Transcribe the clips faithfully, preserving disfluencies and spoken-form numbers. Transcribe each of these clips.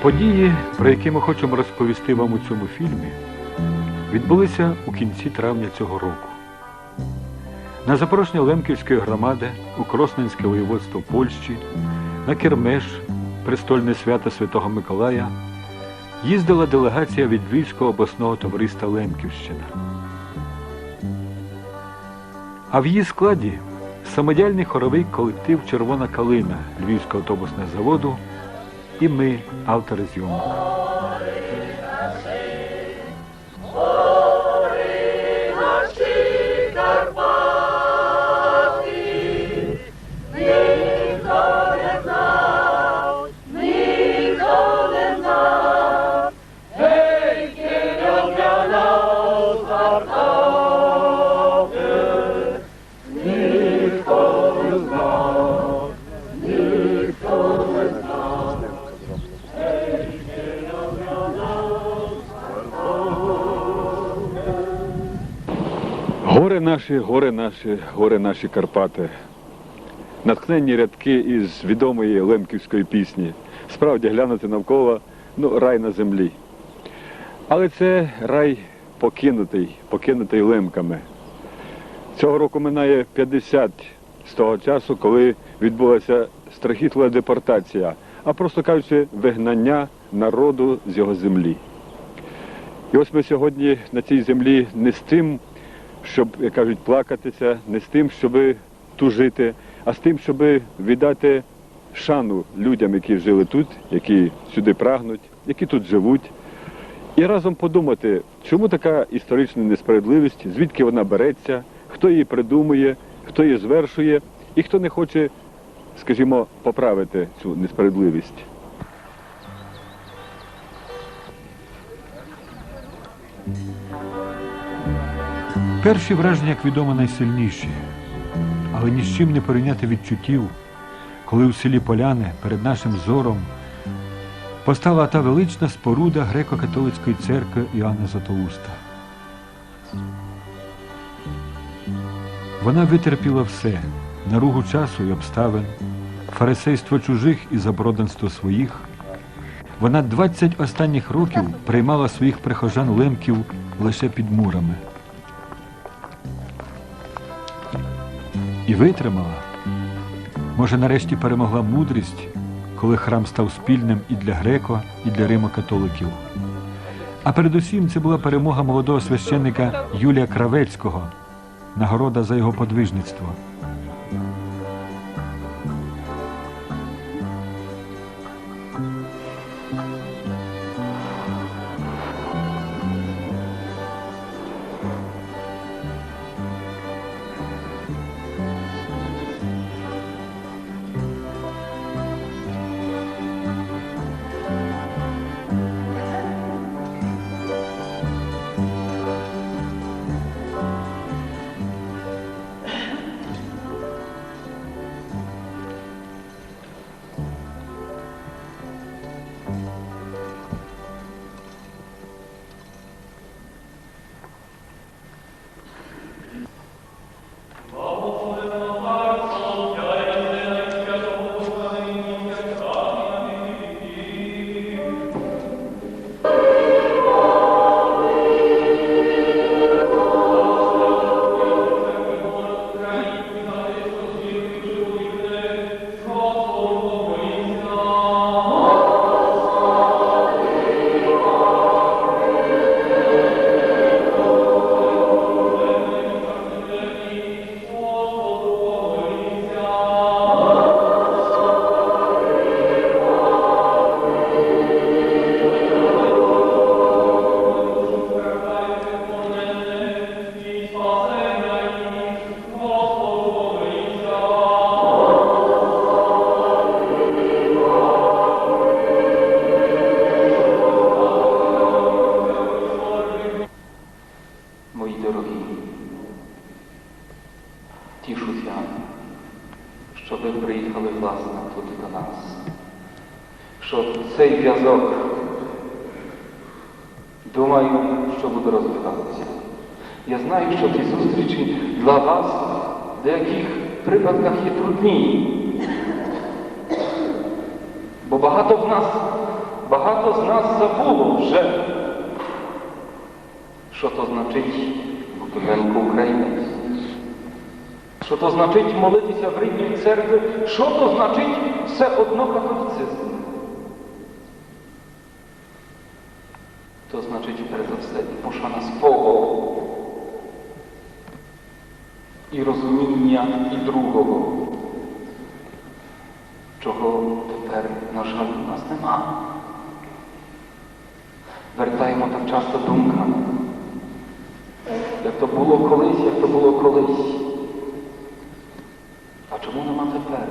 Події, про які ми хочемо розповісти вам у цьому фільмі, відбулися у кінці травня цього року. На запрошення лемківської громади у Кросненське воєводство Польщі на кермеш, престольне свято Святого Миколая, їздила делегація від Львівського обласного товариства «Лемківщина». А в її складі самодіяльний хоровий колектив «Червона калина» Львівського автобусного заводу і ми, автори зйомок. Гори наші, гори наші, гори наші Карпати. Натхненні рядки із відомої лемківської пісні. Справді, глянути навколо, ну, рай на землі. Але це рай покинутий, покинутий лемками. Цього року минає п'ятдесят з того часу, коли відбулася страхітлива депортація, а, просто кажучи, вигнання народу з його землі. І ось ми сьогодні на цій землі не з тим, щоб, як кажуть, плакатися, не з тим, щоб тужити, а з тим, щоб віддати шану людям, які жили тут, які сюди прагнуть, які тут живуть, і разом подумати, чому така історична несправедливість, звідки вона береться, хто її придумує, хто її звершує, і хто не хоче, скажімо, поправити цю несправедливість. Перші враження, як відомо, найсильніші, але ні з чим не порівняти відчуттів, коли у селі Поляне перед нашим зором постала та велична споруда греко-католицької церкви Іоанна Златоуста. Вона витерпіла все: наругу часу і обставин, фарисейство чужих і заброданство своїх. Вона двадцять останніх років приймала своїх прихожан лемків лише під мурами. І витримала. Може, нарешті перемогла мудрість, коли храм став спільним і для греко, і для римокатоликів. А передусім це була перемога молодого священника Юлія Кравецького, нагорода за його подвижництво. Думаю, што буде розглядатися. Я знаю, што ті зустрічі для вас в деякых припадках є трудні. Бо багато в нас, багато з нас забуло вже, што то значить бути венку українець. Што то значить молитися в рідній церкви, што то значить все одно католицизм. То значить, перш за все, і пошана свого, і розуміня і другого, чого тепер, на жаль, у нас нема. Вертаємо так часто думками, як то було колись, як то було колись. А чому нема тепер?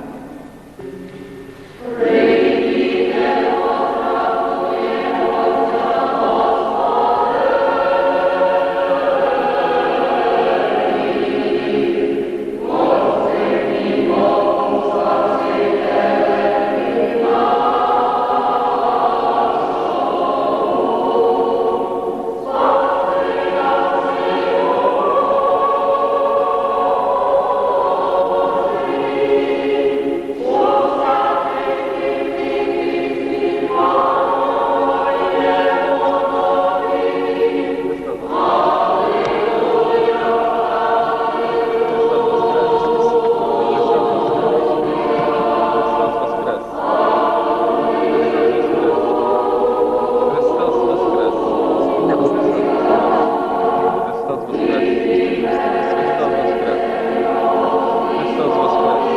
Христос воскрес! Христос воскрес! Христос воскрес! Христос воскрес! Христос воскрес! Христос воскрес!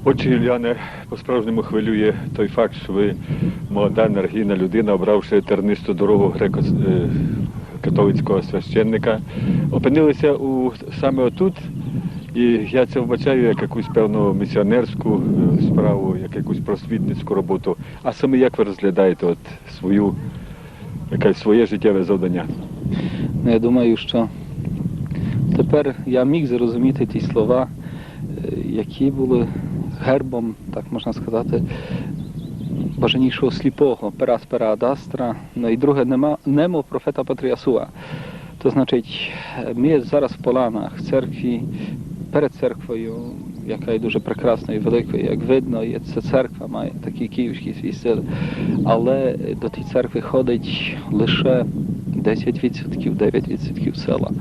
Отче Юліане, по-справжньому хвилює той факт, што вы, молода, енергійна людина, обравши тернисту дорогу греко-, е, католицького священника, опинили ся у, саме отут. І я це вбачаю як якусь певну місіонерську, е, справу, як якусь просвітницьку роботу. А саме як вы розглядаєте от свою, якесь своє життєве завдання? Ну, я думаю, што тепер я міг зрозуміти ті слова, е, які были гербом, так можна сказати, блаженнішого сліпого, per aspera ad astra, ну і друге, nemo, nemo profeta patria sua. То значить, мы зараз в Поланах, в церкві, перед церквою, яка є дуже прекрасною і великою, як видно, є ця церква, має такий київський свій стиль, але до тієї церкви ходить лише десять відсотків, девять відсотків села,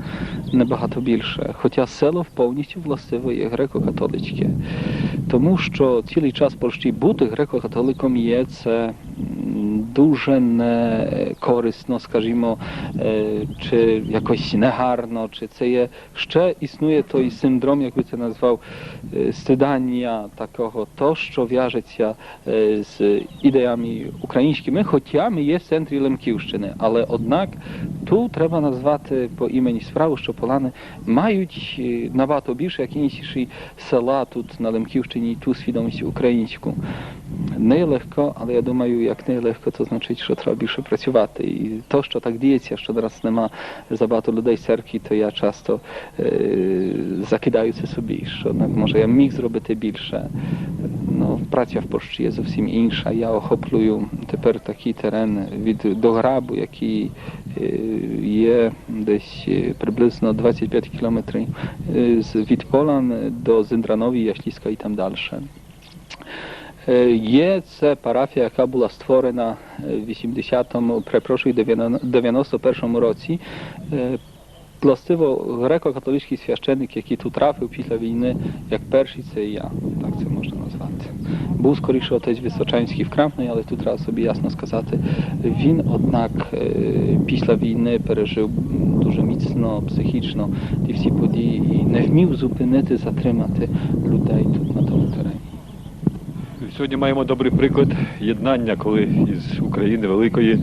небагато більше. Хоча село повністю властиве є греко-католицьке, тому што цілый час в Польщі бути греко-католиком є це, м, дуже некорисно, скажімо, е, чи якось негарно, чи це є, ще існує той синдром, як бы це назвав, е, стыдання такого, то, што вяжеться, е, з ідеями українськыми, хотя мы є в центрі Лемківщыны, але однак ту треба назвати по імені справу, што Поланы мають, е, набагато більше, як інші села тут на Лемківщыні, ту свідомість українську. Не є легко, але я думаю, як не є легко, то значить, што треба більше працювати. І то, што так діється, што зараз нема забагато людей в церкві, то я часто, е, закидаю се собі, што, ну, може, я міг зробити більше. Ну, праця в Польщі є зовсім інша. Я охоплюю тепер такый терен від Дограбу, якый, е, є десь, е, приблизно двадцять пять кілометрів, е, з, від Полан до Зындранові, Яслиска і там дальше. Е, є це парафія, яка была створена, е, в вісімдесятому, перепрошую, девяно-, девяносто першому році. Е, властиво греко-католицькый священник, якый ту трафив після війны, як першый, це я, так це можна назвати. Быв скоріше отець Высочанськый в Крампной, але ту треба собі ясно сказати. Він, однак, е, після війны пережив дуже міцно, психічно ті всі події і не вмів зупинити, затримати людей тут на тому терені. Сьогодні маємо добрий приклад єднання, коли із України великої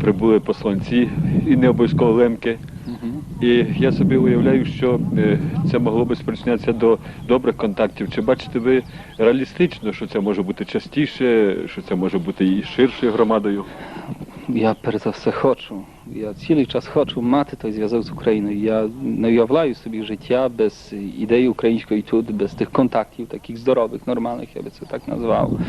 прибули посланці, і не обов'язково лемки. Мгм. І я собі уявляю, що, е, це могло би спричинятися до добрих контактів. Чи бачите ви реалістично, що це може бути частіше, що це може бути і ширшою громадою? Я перш за все хочу Я цілый час хочу мати той звязок з Україною. Я не уявляю собі життя без ідеї української тут, без тых контактів, такых здоровых, нормалных, я бы це так назвав.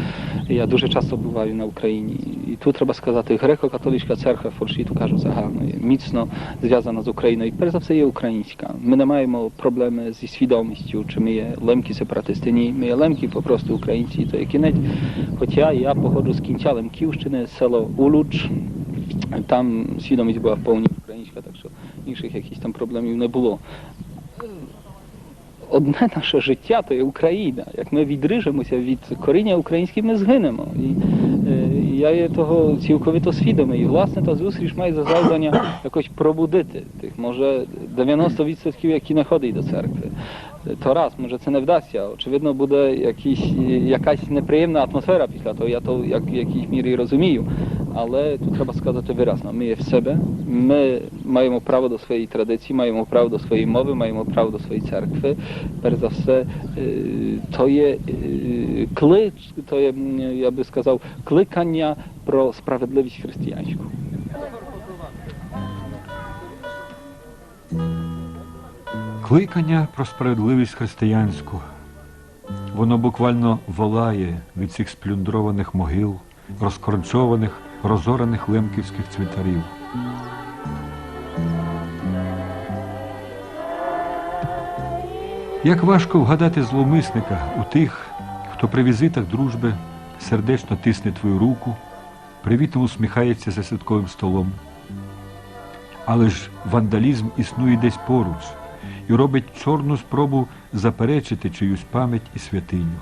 Я дуже часто бываю на Україні. І тут треба сказати, греко-католицька церква в Польщі, ту кажу загально, є міцно звязана з Україною. І перш за все є українська. Мы не маємо проблемы зі свідомістю, чи мы є лемки сепаратисты. Ні, мы є лемки по просту українці, і то є кінець. Хоча я походжу з кінця Лемківщыны, село Улуч. Там свідомість была в повній українська, так што іншых якыхось там проблемів не было. Одне наше життя то є Україна. Як мы відріжеме ся від коріня українського, мы згинеме. І, е, я є того цілковито свідомый. І, власне, та зустріч має за завдання якось пробудити тых, може, девяносто відсотків, які не ходять до церкви. То раз, може, це не вдасться. Очевидно, буде якісь, якась неприємна атмосфера після того, я то як, в якійсь мірі розумію. Але тут треба сказати виразно, мы є в себе, мы маємо право до своєї традиції, маємо право до своєї мовы, маємо право до своєї церкви. Перш за все, е, то є, е, клич, то є, м, я бы сказав, кликаня про справедливість християнську. Кликаня про справедливість християнську. Воно буквално волає від цих сплюндрованих могил, розкорчованих, розораних лемківських цвинтарів. Як важко вгадати зловмисника у тих, хто при візитах дружби сердечно тисне твою руку, привітно усміхається за святковим столом. Але ж вандалізм існує десь поруч і робить чорну спробу заперечити чиюсь память і святиню.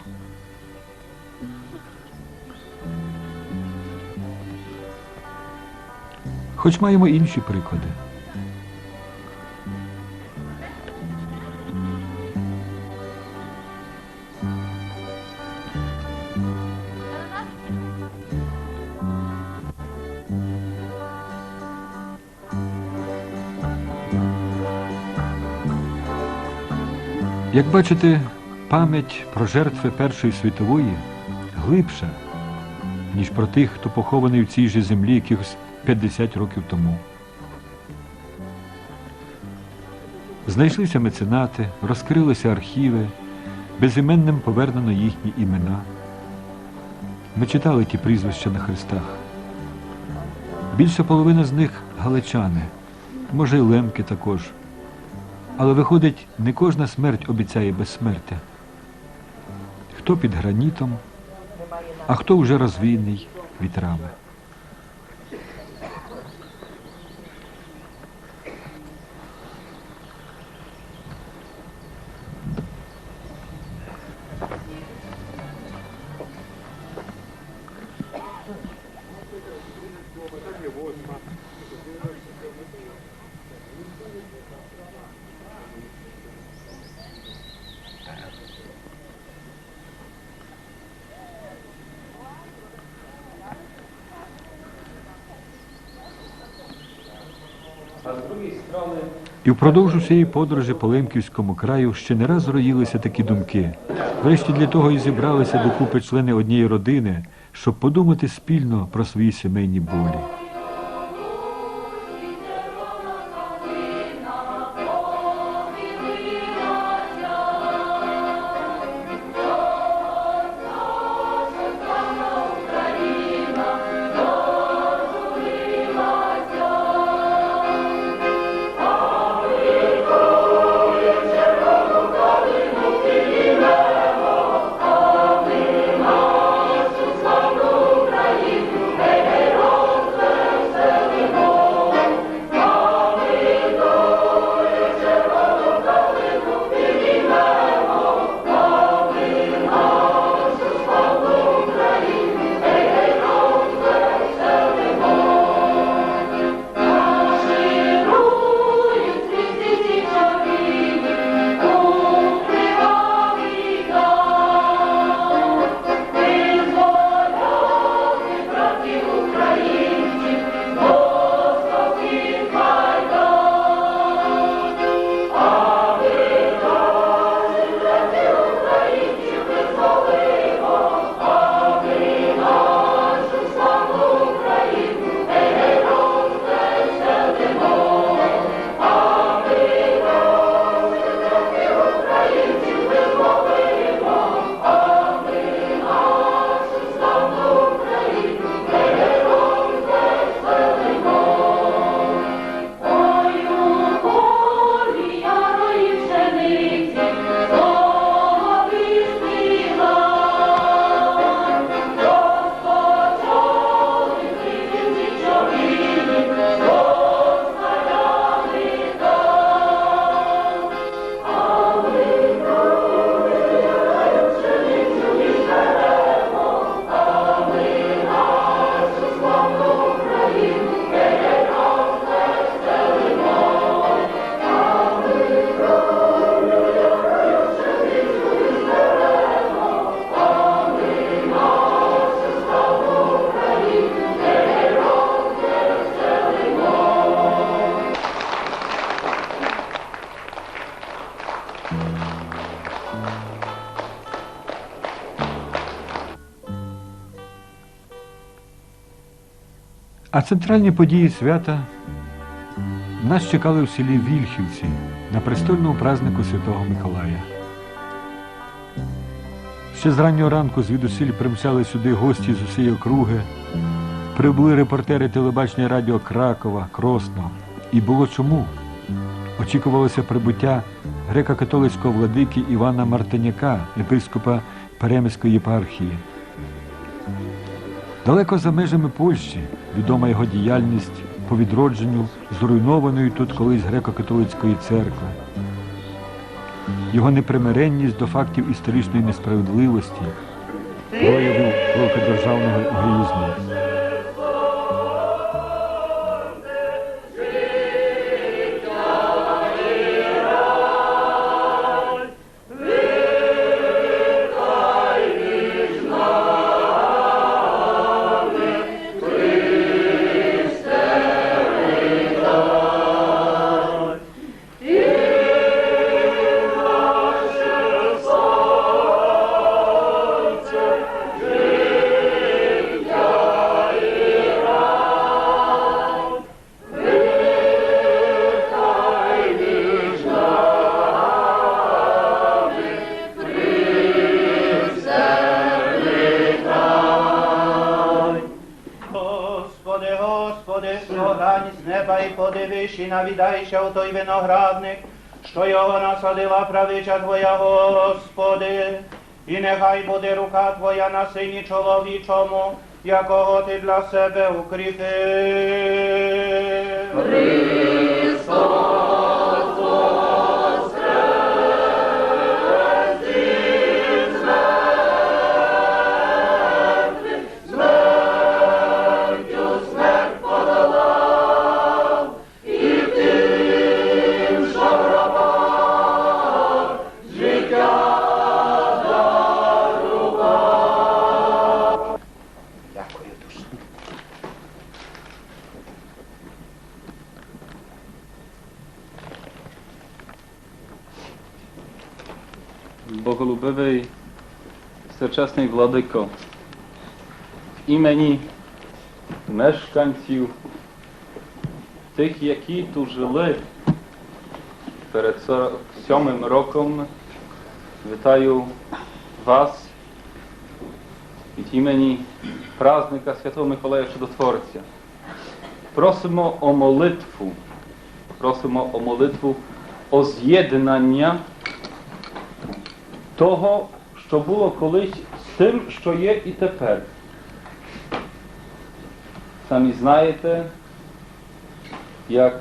Хоч маємо інші приклади. Як бачите, память про жертвы Першої світової глибша, ніж про тых, хто похований в цій же землі якихось пятдесят років тому. Знайшлися меценаты, розкрилися архівы, безіменным повернено їхні імена. Мы читали ті прізвища на хрестах. Більша половина з них галичани, може, й лемки також. Але, выходить, не кожна смерть обіцяє безсмертя. Хто під гранітом, а хто вже розвіяний вітрами. І впродовж усієї подорожі по Лемківському краю ще не раз роїлися такі думки. Врешті для того і зібралися докупи члени однієї родини, щоб подумати спільно про свої сімейні болі. А центральні події свята нас чекали в селі Вільхівці на престольному празднику Святого Миколая. Ще з раннього ранку звідусіль примчали сюди гості з усієї округи. Прибули репортери телебачення і радіо Кракова, Кросна. І було чому. Очікувалося прибуття греко-католицького владики Івана Мартиняка, епископа Перемиської єпархії. Далеко за межами Польщі відома його діяльність по відродженню зруйнованої тут колись греко-католицької церкви, його непримиренність до фактів історичної несправедливості, проявів великодержавного егоїзму. Господи, Господи, согань з неба і подивись, і навідайся у той виноградник, што його насадила правиця Твоя, Господи, і нехай буде рука Твоя на сині чоловічому, якого Ти для себе укріпив. Христос воскрес із мертвих, смертю смерть подолав, і в тим же гробах життя дарував. Дякую дуже. Боголюбивый, всечесный владыко, в імені мешканців, тых, які ту жыли перед сорок сьомым роком, вітаю вас від імені праздника Святого Миколая Чудотворця. Просимо о молитву, просимо о молитву о зєднаня того, што было колись, з тым, што є і тепер. Самі знаєте, як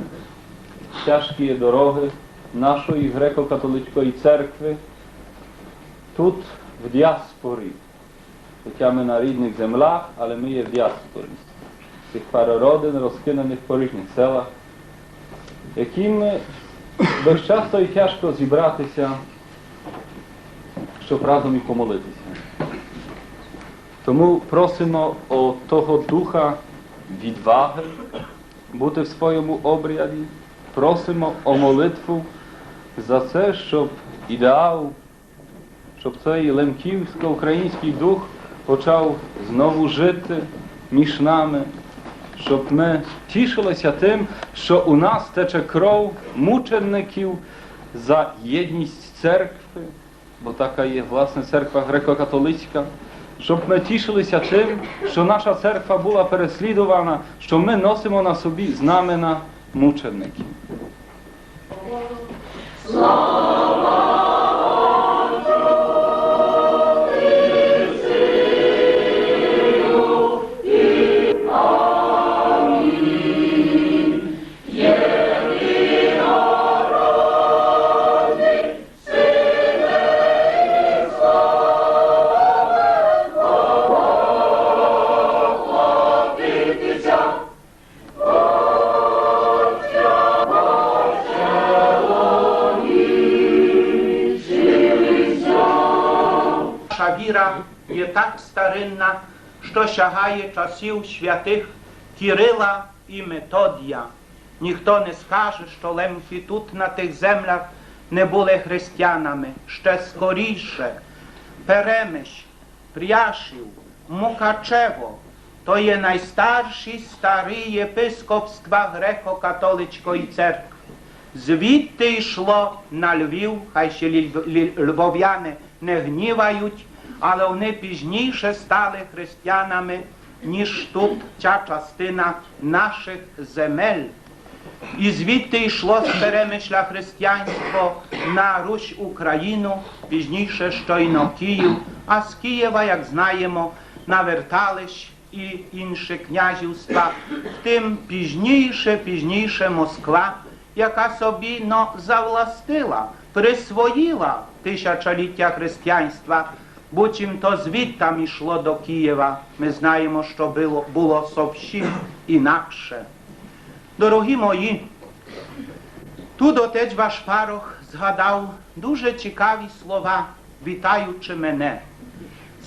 тяжкі є дорогы нашої греко-католицької церкви тут, в діаспорі. Хотя мы на рідных землях, але мы є в діаспорі. Тых пару родин, розкиданых по ріжных селах, якым досить часто і тяжко зібрати ся, щоб разом і помолити ся. Тому просимо о того духа відвагы бути в своєму обряді, просимо о молитву за се, щоб ідеал, щоб цей лемківсько-українськый дух почав знову жити між нами, щоб мы тішили ся тым, што у нас тече кров мучеників за єдність церкви, бо така є, власне, церква греко-католицька, щоб мы тішили ся тым, што наша церква была переслідована, што мы носимо на собі знамена мучеників. Наша віра є так старинна, што сягає часів святых Кирила і Методія. Ніхто не скаже, што лемки тут, на тых землях, не были християнами. Ще скоріше Перемышль, Пряшів, Мукачево, то є найстарші старі єпископства греко-католицької церкви. Звідти йшло на Львів, хай ся лі-, лі-, львовяни не гнівають, але они пізніше стали християнами, ніж тут ця частина нашых земель. І звідти йшло з Перемышля християнство на Русь, Україну, пізніше щойно Київ, а з Києва, як знаємо, навертались і інші князівства, в тым пізніше, пізніше Москва, яка собі, но, завластила, присвоїла тисячоліття християнства, буцімто звідтам ішло до Києва. Мы знаємо, што было, было зовсім інакше. Дорогі мої, тут отець ваш парох згадав дуже цікаві слова, вітаючи мене.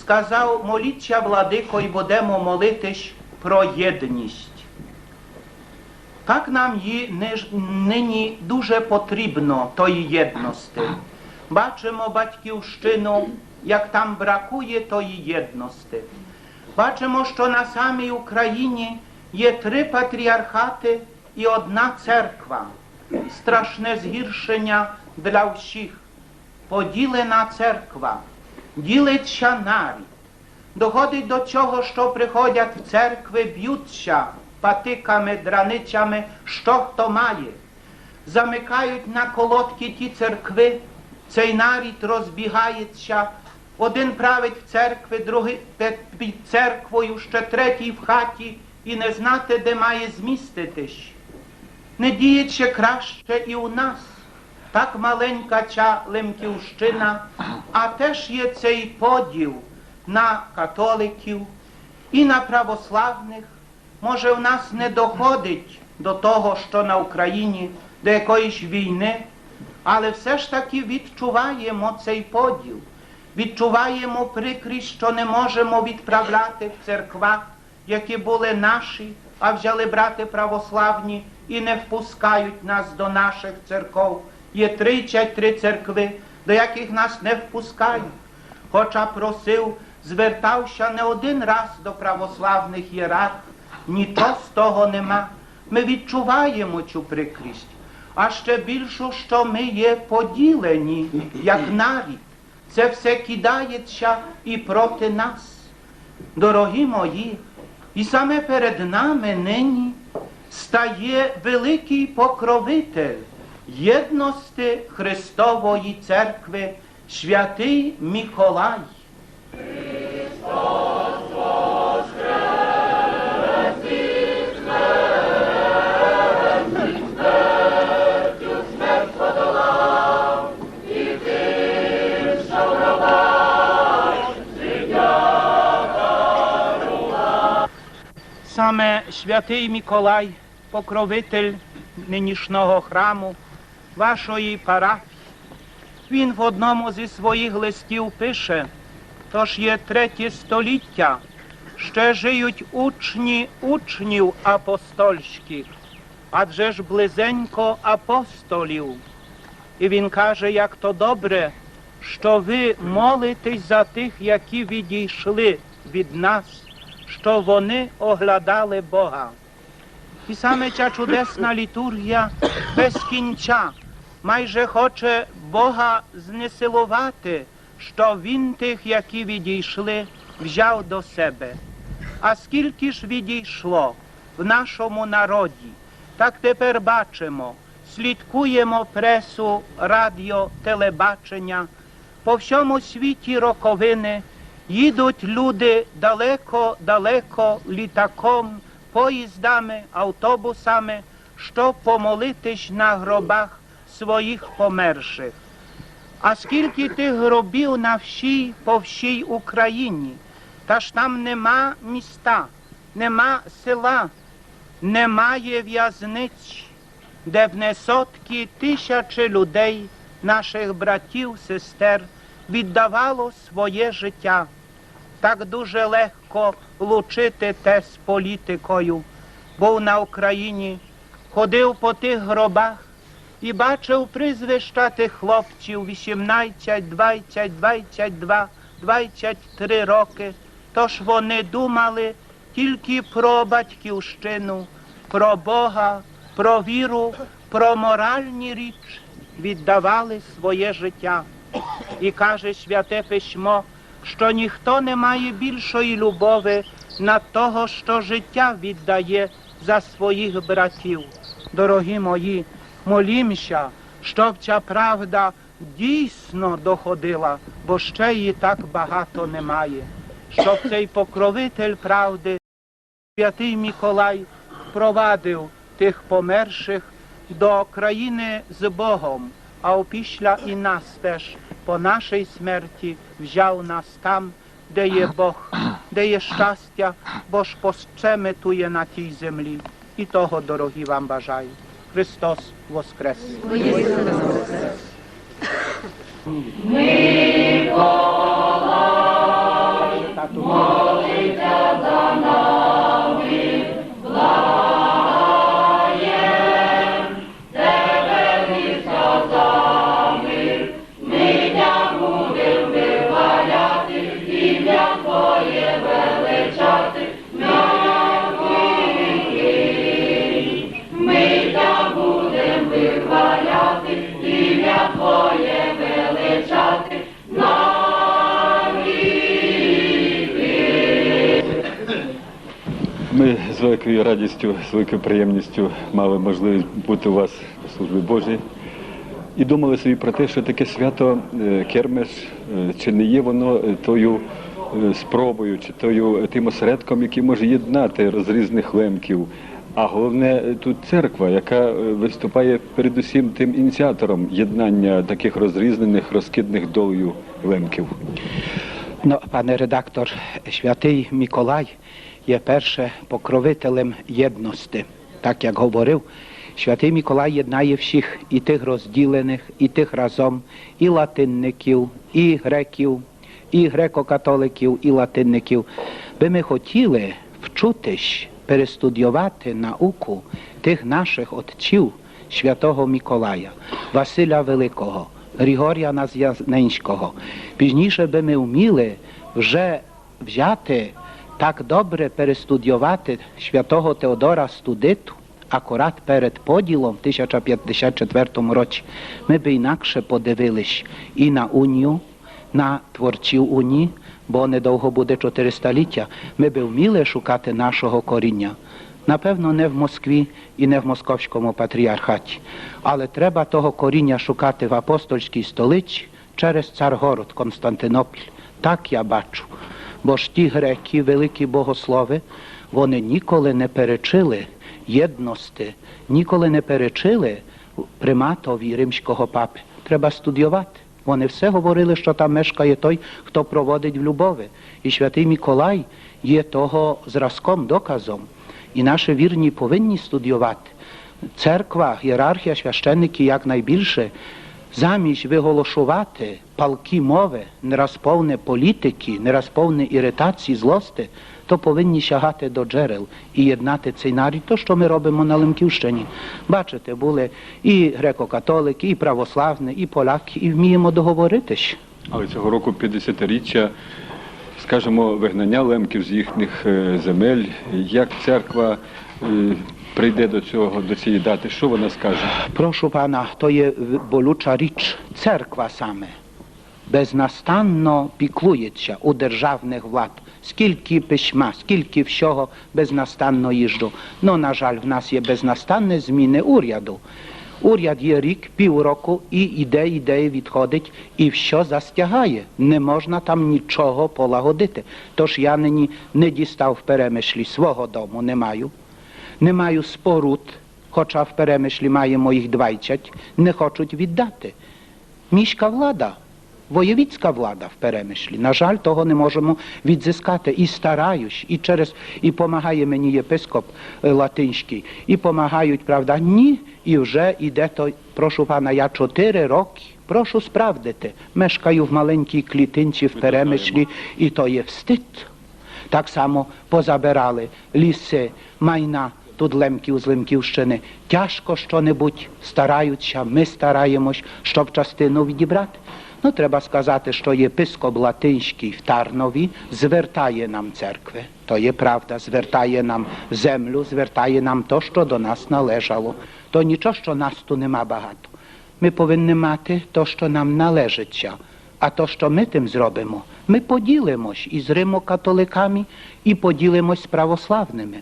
Сказав: «Моліть ся, владико, і будемо молитись про єдність». Так нам її ниж-, нині дуже потрібно, тої єдности. Бачимо батьківщину, як там бракує тої єдности. Бачимо, што на самій Україні є три патріархаты і одна церква. Страшне згіршеня для всіх. Поділена церква. Ділить ся нарід. Доходить до того, што приходять в церкви, бють ся патиками, драницями, што хто має. Замикають на колодки ті церкви, цей нарід розбігається. Один править в церкви, другый пе-, під церквою, ще третій в хаті, і не знати, де має зміститись. Не діє ся краще і у нас. Так маленька ця Лемківщина, а теж є цей поділ на католиків і на православных. Може, в нас не доходить до того, што на Україні, до якоїсь війни, але все ж таки відчуваємо цей поділ. Відчуваємо прикрість, што не можемо відправляти в церква, які были наші, а взяли брати православні і не впускають нас до нашых церков. Є тридцять три церкви, до якых нас не впускають. Хоча просив, звертався не один раз до православных єрарх, нічого з того нема. Мы відчуваємо цю прикрість, а ще більшу, што мы є поділені, як нарід. Се все кидається і проти нас. Дорогі мої, і саме перед нами нині стає великый покровитель єдности Христової Церкви, святый Миколай. Саме святый Миколай, покровитель нынішнього храму, вашої парафії. Він в одному зі своїх листів пише, тож є третє століття, ще жиють учні учнів апостольських, адже ж близенько апостолів. І він каже, як то добре, што вы молитесь за тых, які відійшли від нас, што вони оглядали Бога. І саме ця чудесна літургія без кінця майже хоче Бога знесиловати, што Він тых, які відійшли, взяв до себе. А скільки ж відійшло в нашому народі, так тепер бачимо, слідкуємо пресу, радіо, телебачення, по всьому світі роковины, їдуть люди далеко-далеко літаком, поїздами, автобусами, щоб помолитись на гробах своїх померших. А скільки тых гробів на всій, по всій Україні, та ж там нема міста, нема села, немає в'язниць, де б не сотки тисячі людей, наших братів, сестер, віддавало своє життя. Так дуже легко лучити те з політикою. Був на Україні, ходив по тих гробах і бачив прізвища тих хлопців вісімнадцять, двадцять, двадцять два, двадцять три роки. Тож вони думали тільки про батьківщину, про Бога, про віру, про моральні річ, віддавали своє життя. І каже Святе Письмо, што ніхто не має більшої любови на того, што життя віддає за своїх братів. Дорогі мої, молімся, щоб ця правда дійсно доходила, бо ще її так багато немає. Щоб цей покровитель правди, святый Миколай, впровадив тих померших до країни з Богом, а опісля і нас теж по нашій смерті взяв нас там, де є Бог, де є щастя, бо ж пощеме тує на тій землі. І того, дорогі, вам бажаю. Христос воскрес! Ми з великою радістю, з великою приємністю мали можливість бути у вас на службі Божій. І думали собі про те, що таке свято, е, кермеш, е, чи не є воно, е, тою, е, спробою, чи тою, е, тим осередком, який може єднати розрізних лемків. А головне, е, тут церква, яка, е, виступає передусім тим ініціатором єднання таких розрізнених, розкидних долів лемків. Но, пане редактор, святый Миколай є перше покровителем єдности. Так як говорив, святый Миколай єднає всіх, і тих розділених, і тих разом, і латинників, і греків, і греко-католиків, і латинників. Бы мы хотіли вчутись, перестудіовати науку тих наших отців, святого Миколая, Василя Великого, Григорія Назяненського. Пізніше бы мы вміли вже взяти, так добре перестудіовати святого Теодора Студиту акурат перед поділом в тисяча пятдесят четвертому році. Мы бы інакше подивились і на унію, на творців унії, бо недовго буде чотиристолітя. Мы бы вміли шукати нашого коріня. Напевно, не в Москві і не в московському патріархаті. Але треба того коріня шукати в апостольській столиці через Царгород, Константинопіль. Так я бачу. Бо ж ті греки, великі богослови, вони ніколи не перечили єдности, ніколи не перечили приматові римського папы. Треба студіовати. Вони все говорили, што там мешкає той, хто проводить в любови. І святый Миколай є того зразком, доказом. І наші вірні повинні студіовати. Церква, ієрархія, священники як найбільше, замість выголошовати палкі мовы, нераз повны політикы, нераз повны іритації, злости, то повинні сягати до джерел і єднати цей нарід, то, што мы робимо на Лемківщині. Бачите, были і греко-католикы, і православны, і полякы, і вміємо договоритись. Але цього року пятдесятиріччя, скажемо, вигнання лемків з їхніх, е, земель. Як церква, е, прийде до цього, до цієї дати? Що вона скаже? Прошу пана, то є в-, болюча річ. Церква саме безнастанно піклує ся у державных влад. Скільки письма, скільки всього безнастанно їжджу. Но, на жаль, в нас є безнастанне зміни уряду. Уряд є рік, пів року і іде, іде, і відходить, і всьо застягає. Не можна там нічого полагодити. Тож я нині не дістав в Перемишлі свого дому, не маю. Не маю споруд, хоча в Перемишлі маємо їх двадцять, не хочуть віддати. Міська влада, воєвідська влада в Перемишлі. На жаль, того не можемо відзыскати. І стараюсь, і через, і помагає мені єпископ, е, латинськый, і помагають, правда, ні, і вже іде то, прошу пана, я чотири рокы, прошу справдити, мешкаю в маленькій клітинці в Перемишлі, і то є встид. Так само позабирали лісы, майна туд Лемків з Лемківщины. Тяжко што-небудь, старають ся, мы стараємось, щоб частину відібрати. Но, треба сказати, што єпископ латинськый в Тарнові звертає нам церкви. То є правда, звертає нам землю, звертає нам то, што до нас належало. То нічого, што нас ту нема багато. Мы повинні мати то, што нам належить ся. А то, што мы тым зробимо, мы поділимось із римокатоликами і поділимось з православными.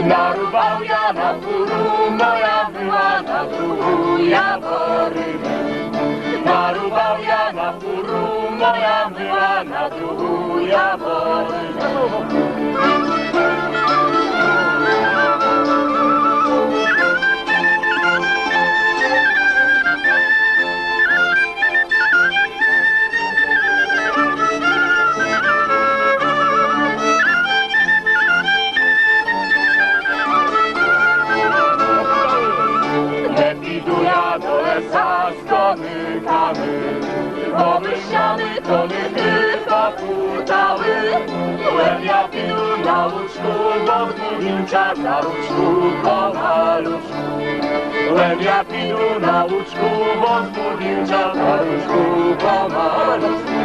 Нарубав я на фуру, моя мила, на другу я поринув. Нарубав я на фуру, моя мила, на другу я поринув. Не піду я до леса з кониками, бо бы ся ми коники попутали. Лем я піду на лучку, возьму вівча за ручку помалючку. Лем я піду на лучку, возьму вівча за ручку помалючку.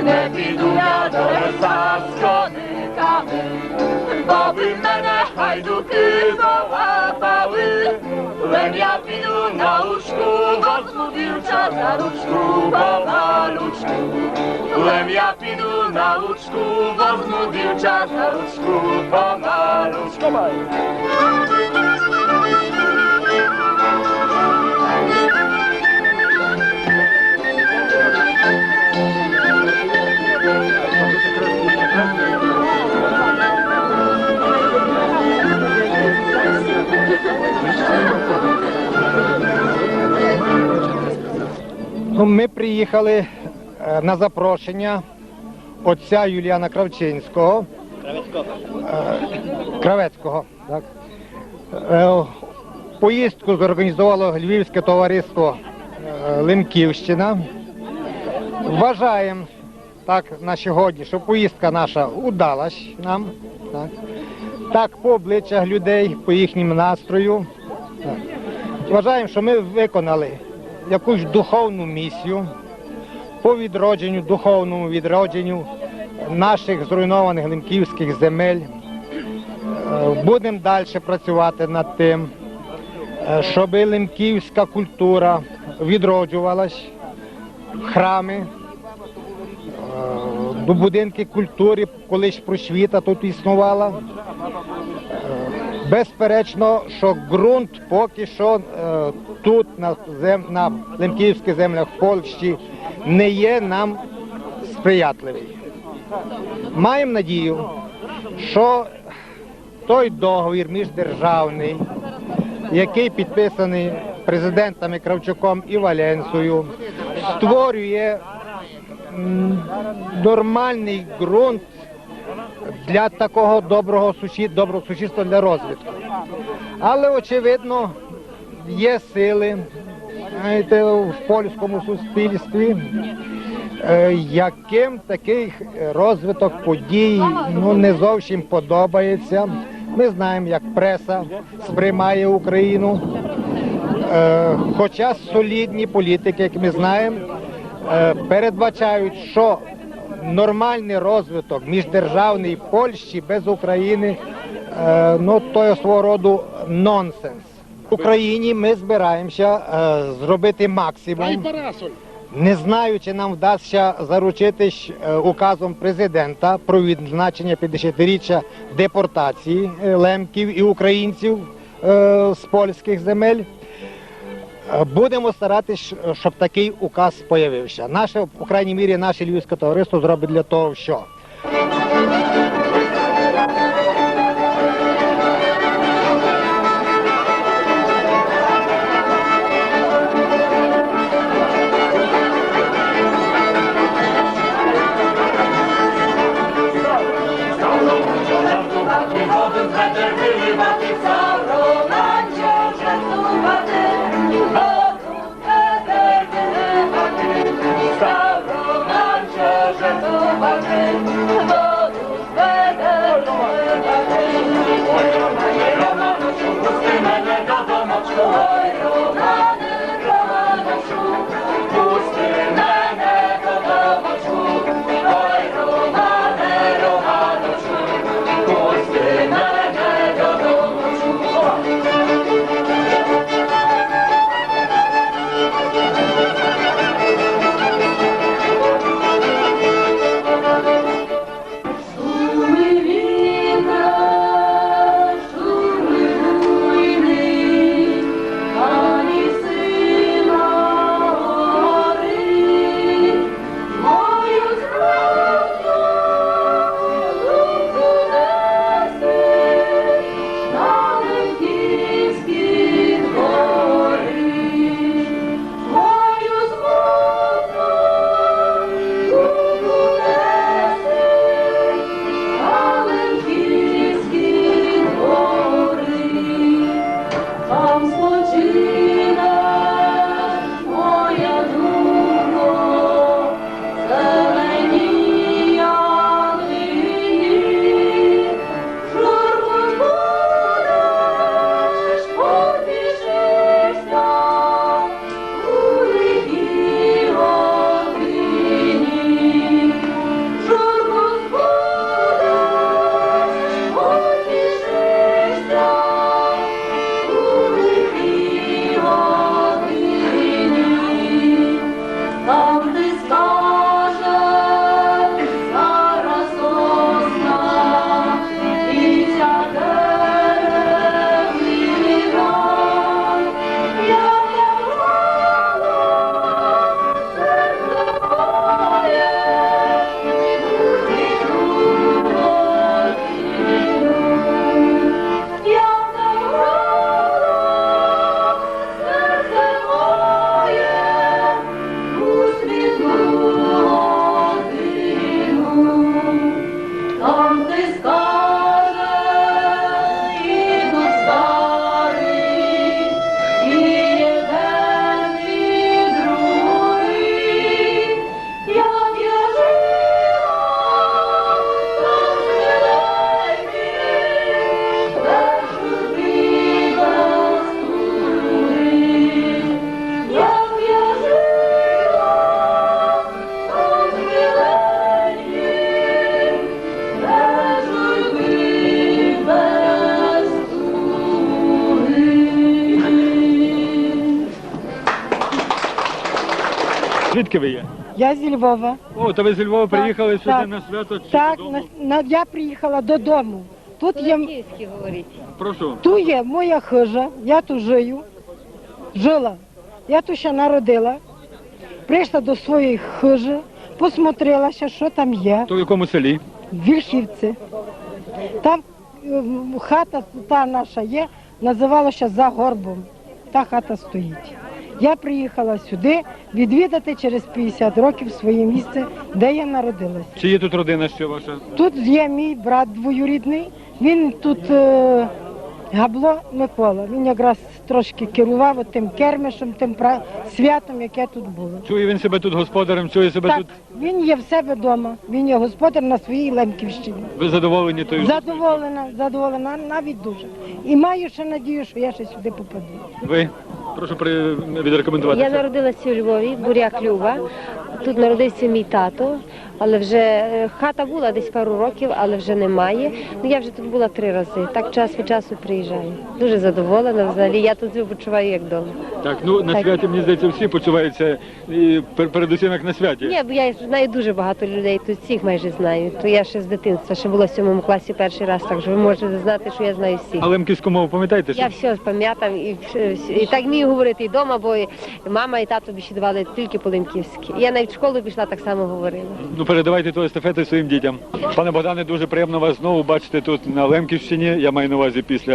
Не піду я до леса з кониками, бо бы мене гайдуки полапали. Лем я піду на лучку, возьму вівча за ручку помалючку. Лем я піду на лучку, возьму вівча за ручку помалючку. Ну, ми приїхали, е, на запрошення отця Юліана Кравчинського. Кравецького. Е, Кравецького, так. Е, поїздку зорганізувало Львівське товариство, е, Лемківщина. Вважаємо так на сьогодні, що поїздка наша удалась нам. Так, так, по обличчях людей, по їхньому настрою. Так. Вважаємо, що ми виконали якусь духовну місію по відродженню, духовному відродженню наших зруйнованих лемківських земель. Е, будемо далі працювати над тим, е, щоб лемківська культура відроджувалась, храми, е, до будинки культури, колись просвіта тут існувала. Е, безперечно, що ґрунт поки що, е, тут, на зем-, на лемківських землях в Польщі, не є нам сприятливий. Маємо надію, що той договір міждержавний, який підписаний президентами Кравчуком і Валенсою, створює, м, нормальний ґрунт для такого доброго сусід-, доброго сусідства, для розвитку. Але, очевидно, є сили, знаєте, в польському суспільстві, е, яким такий розвиток подій, ну, не зовсім подобається. Ми знаємо, як преса сприймає Україну. Е, хоча солідні політики, як ми знаємо, е, передбачають, що нормальний розвиток міждержавний Польщі без України, е, ну, то є свого роду нонсенс. В Україні ми збираємося, е, зробити максимум. Не знаю, чи нам вдасться заручитись, е, указом президента про відзначення п'ятдесятиріччя депортації, е, лемків і українців, е, з польських земель. Е, будемо старатись, щоб такий указ появився. Наше, по крайній мірі, наше львівське товариство зробить для того, що Звідки ви є? Я зі Львова. О, то ви зі Львова приїхали сюди на свято чи додому? Так, на, на, я приїхала додому. Тут є, по-лемківськи говоріть. Прошу. Тут є моя хижа, я тут жию, жила. Я тут ся народила, прийшла до своєї хижі, посмотрела ся, що там є. То в якому селі? В Вільхівці. Там, е, хата та наша є, називала ся За горбом. Та хата стоїть. Я приїхала сюди відвідати через пятдесят років своє місце, де я народилася. Чи є тут родина ще ваша? Тут є мій брат двоюрідний, він тут, е, Габло Микола, він якраз трошки керував тим кермишем, тим пра-, святом, яке тут було. Чує він себе тут господарем, чує себе тут? Так, він є в себе вдома, він є господар на своїй Лемківщині. Ви задоволені тою? Задоволена, задоволена, навіть дуже. І маю ще надію, що я ще сюди попаду. Ви? Прошу при-, відрекомендувати себе. Я народилася у Львові, Буряк Люба. Тут народився мій тато, але вже, е, хата була десь пару років, але вже немає. Ну, я вже тут була три рази. Так час від часу приїжджаю. Дуже задоволена взагалі. Я тут себе почуваю як вдома. Так, ну, на святі, мені здається, всі почуваються, і пер-, передусім як на святі. Ні, бо я знаю дуже багато людей, тут всіх майже знаю. То я ще з дитинства, ще була в сьомому класі перший раз, так що ви можете знати, що я знаю всіх. А лемківську мову пам'ятаєте? Я все пам'ятам і, вс-, і так вмію говорити і вдома, бо і мама, і тато бесідували тільки по-лемківськи. Я навіть в школу пішла, так само говорила. Ну, передавайте ту естафету своїм дітям. Пане Богдане, дуже приємно вас знову бачити тут на Лемківщині. Я маю на увазі після,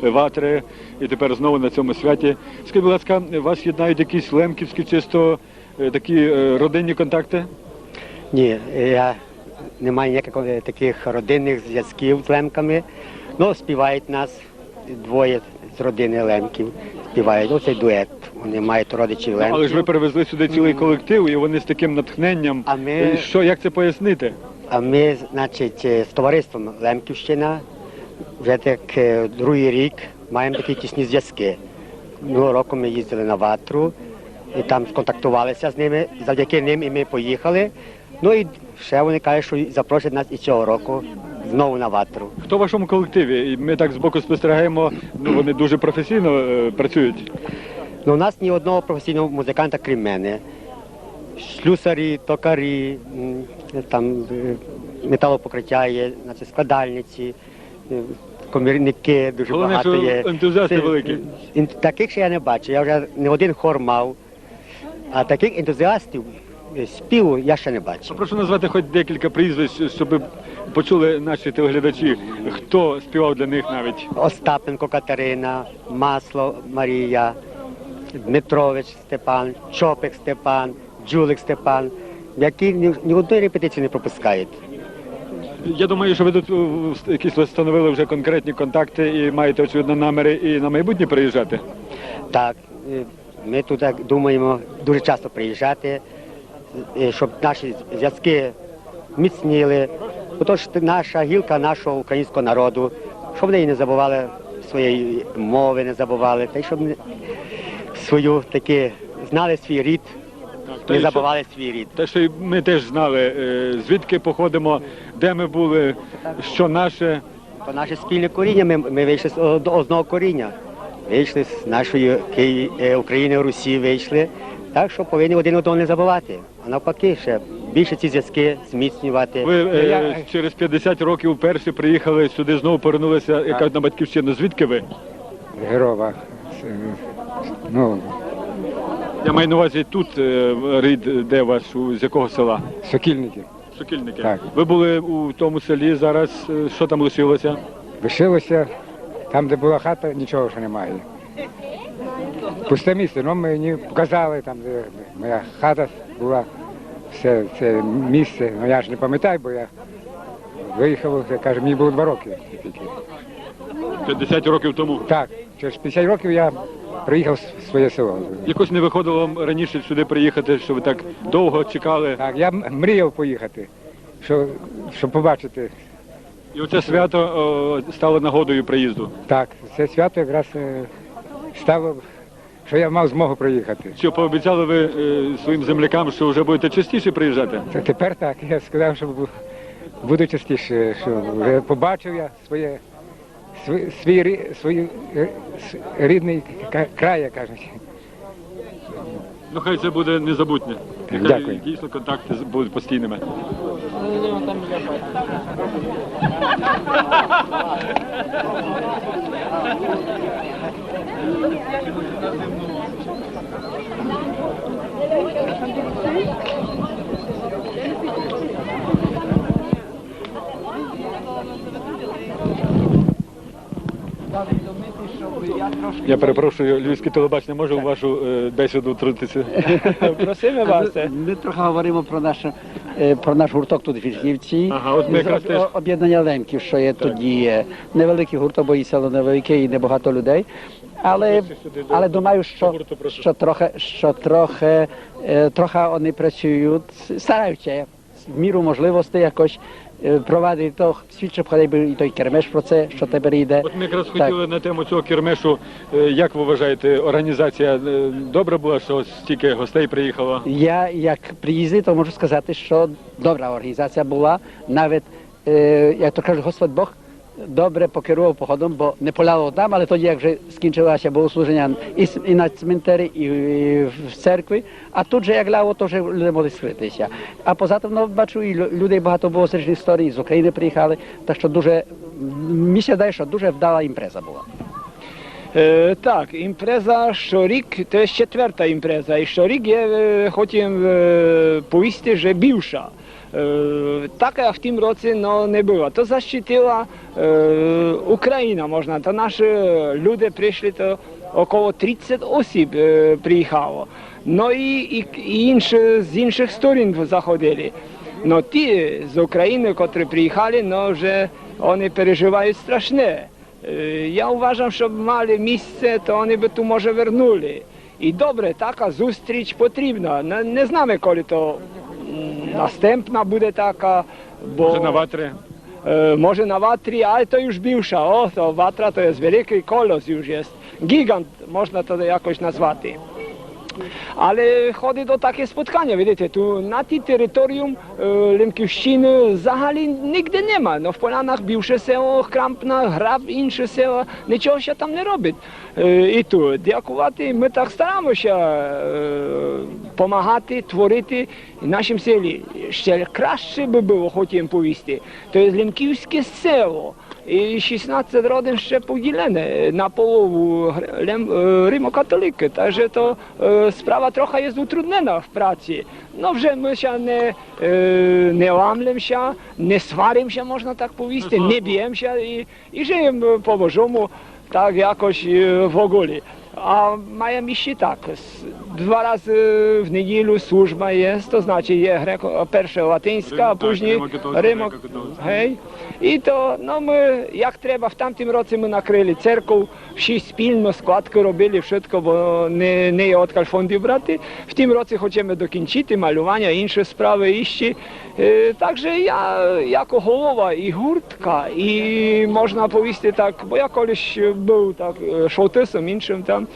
е, ватри і тепер знову на цьому святі. Скажіть, будь ласка, вас єднають якісь лемківські чисто, е, такі, е, родинні контакти? Ні, я не маю ніяких, е, таких родинних зв'язків з лемками. Ну, співають нас двоє з родини лемків, співають. Оцей дует. Вони мають родичів лемків. Ну, але ж ви привезли сюди цілий колектив, і вони з таким натхненням. А ми... Е, що, як це пояснити? А ми, значить, е, з товариством Лемківщина вже так, е, другий рік маємо такі тісні зв'язки. Минулого року ми їздили на ватру, і там сконтактувалися з ними. Завдяки ним і ми поїхали. Ну і ще вони кажуть, що запросять нас і цього року знову на ватру. Хто в вашому колективі? І ми так збоку спостерігаємо, ну, вони дуже професійно, е, працюють. Ну, у нас ні одного професійного музиканта, крім мене. Слюсарі, токарі, м, там, е, металопокриття є, значить, складальниці, е, комірники дуже багато є. Головне, що ентузіасти великі. Це, е, ін-, таких ще я не бачу. Я вже не один хор мав. А таких ентузіастів, е, співу я ще не бачив. Прошу назвати хоч декілька прізвищ, щоб почули наші телеглядачі, хто співав для них навіть. Остапенко Катерина, Масло Марія, Дмитрович Степан, Чопик Степан, Джулик Степан, які ні, ні одної репетиції не пропускають. Я думаю, що ви тут, е, якісь встановили вже конкретні контакти і маєте, очевидно, наміри і на майбутнє приїжджати? Так, е, ми тут так думаємо дуже часто приїжджати, е, щоб наші зв'язки міцніли. Отож, наша гілка нашого українського народу, щоб вони не забували своєї мови, не забували, та й щоб не, свою таки знали свій рід, не забували свій рід. Та й щоб ми теж знали, е, звідки походимо, де ми були, що наше. То наше спільне коріння, ми, ми вийшли з од-, одного коріння. Вийшли з нашої Ки-, е, України, Русі вийшли. Так що повинні один одного не забувати. А навпаки, ще більше ці зв'язки зміцнювати. Ви, е, через п'ятдесят років вперше приїхали сюди, знову повернулися, як кажуть, на батьківщину. Звідки ви? Грова. С-, ну. Я маю на увазі тут, е, рід, де ваш, у, з якого села? Сокільники. Сокільники. Так. Ви були у тому селі, зараз, е, що там лишилося? Лишилося, там, де була хата, нічого вже немає. Пусте місце, ну, мені показали там, де моя хата була, все це місце. Ну, я ж не пам'ятаю, бо я виїхав, я кажу, мені було два роки тільки. П'ятдесят років тому? Так, через п'ятдесят років я приїхав в своє село. Якось не виходило вам раніше сюди приїхати, що ви так довго чекали? Так, я м-, мріяв поїхати, що, щоб побачити. І оце свято, о, стало нагодою приїзду? Так, це свято якраз, е, стало, що я мав змогу приїхати. Що, пообіцяли ви, е, своїм землякам, що вже будете частіше приїжджати? Та тепер так, я сказав, що бу-, буду частіше, що вже побачив я своє, свій, свій рі-, свій, е, с-, рідний ка-, край, як кажуть. Ну, хай це буде незабутнє. Нехай дійсно контакти з-, будуть постійними. Я перепрошую, львівське телебачення, можу в вашу, е, бесіду втрутитися? Просиме вас. Ми, ми трохи говоримо про наш, е, про наш гурток тут в Вільхівці. Ага, от ми якраз теж. Обєднання Лемків, што є тут, є невеликый гурток, бо і село невелике, і небагато людей. Але, але думаю, што, што трохи, што трохи, е, трохи они працюють, старають ся в міру можливостей якось, е, провадити то, свідчить, хай бы і той кермеш про це, што тепер йде. От ми якраз хотіли на тему цього кермешу. Е, як ви вважаєте, організація, е, добра була, що стільки гостей приїхало? Я, як приїздив, то можу сказати, што добра організація була. Навіть, е, як то кажуть, Господь Бог добре покерував погодом, бо не поляло там, але тоді, як вже скінчилося богослуження і с-, і на цментері, і, і в церкви, а тут же як ляло, то вже люди могли скрити ся. А поза тым, но, бачу, і лю-, людей багато было з ріжных сторін, з Україны приїхали, так што дуже, м, ми ся здає, што дуже вдала імпреза была. Е, так, імпреза шторік, то є четверта імпреза, і шторік є, е, хотів, е, повісти, же більша. Е, така в тім році, но, не была. То защитила, е, Україна, можна, то наші люди пришли, то около тридцять осіб, е, приїхало. Но і, і, і інші, з іншых сторін заходили. Но ті з Україны, котрі приїхали, но, вже они переживають страшне. Е, я уважам, што мали місце, то они бы ту, може, вернули. І добре, така зустріч потрібна. Не, не знаме, коли то, м, наступна буде така, бо... Може, на ватрі? Е, може, на ватрі, але то уж більша. О, то ватра, то є великый колос уж є. Гіґант, можна то якось назвати. Але ходить о таке спотканя, видите, ту на тій територіум, е, Лемківщины взагалі нигде нема. Но, в Полянах більше село, Крампна, Граб, інші села, нічого ся там не робить. Е, і ту, дякувати, мы так стараме ся, е, помагати, творити в нашім селі. Ще краще бы было, хотів им повісти. То є лемківське село. І шістнадцять родин ще поділене на полову гр-, лем-, е, римокатоликы. Так же то, е, справа трохи є утруднена в праці. Но, вже мы ся не, е, не ламлем ся, не сварим ся, можна так повісти, не бієм ся і, і жиєм, е, по Божому, так якось, е, в оголі. А маєм іщи так, с-, два разы в неділю служба є, то значить є греко-, перше латинська, а пізні римокатолицька, гей. І то, но, мы, як треба, в тамтім році мы накрыли церков, всі спільно складкы робили, вшытко, бо не, не є одкаль фондів брати. В тім році хочеме докінчити малюваня, інші справы іщи. Е, так же я, як голова і гуртка, і можна повісти так, бо я колись быв так, е, шолтысом іншым там,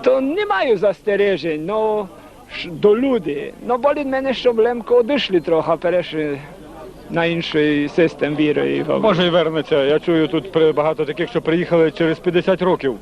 то не маю застережень, но, ш-, до люди. Но, болить мене, што Лемкы одышли трохи, перешли на іншый систем віры і... Може, і вернеться. Я чую, тут при-, багато такых, што приїхали через пятдесят років.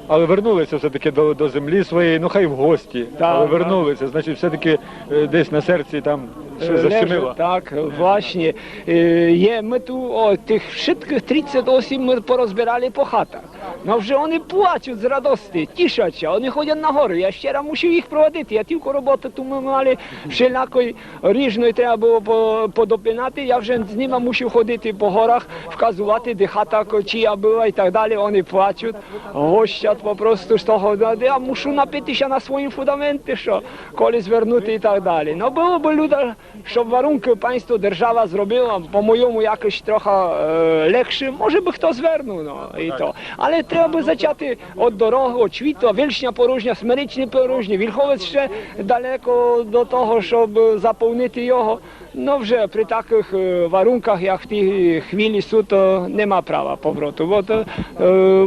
Але вернулися все-таки до, до землі своєї, ну, хай в гості, але вернулися, значить, все-таки, е, десь на серці там щось защемило. Так, власне. Е, є, мы ту, о, тых вшыткых тридцять осіб мы порозбирали по хатах. Но вже они плачуть з радости, тішать ся, они ходять на горы. Я ще раз мусив їх проводити, я тілько роботы ту мы мали, всілякої ріжної треба было по-, подопинати, я вже з нима мусив ходити по горах, вказовати, де хата ко-, чия была і так далі, они плачуть. Гощать попросту з того, да, я мушу напити ся на своїм фундаменті, што колись вернути і так далі. Но, было бы, люда, щоб варункы панство, держава зробила, по-мойому, якось трохи, е, легше, може бы хто звернув, но, і то. Але треба бы зачати од дорогы, од світла, Вільшня порожня, Смеречне порожнє, Вільховець ще далеко до того, щоб заповнити його. Но вже при такых, е, варунках, як в тій хвилі сут, то нема права повроту. От, е,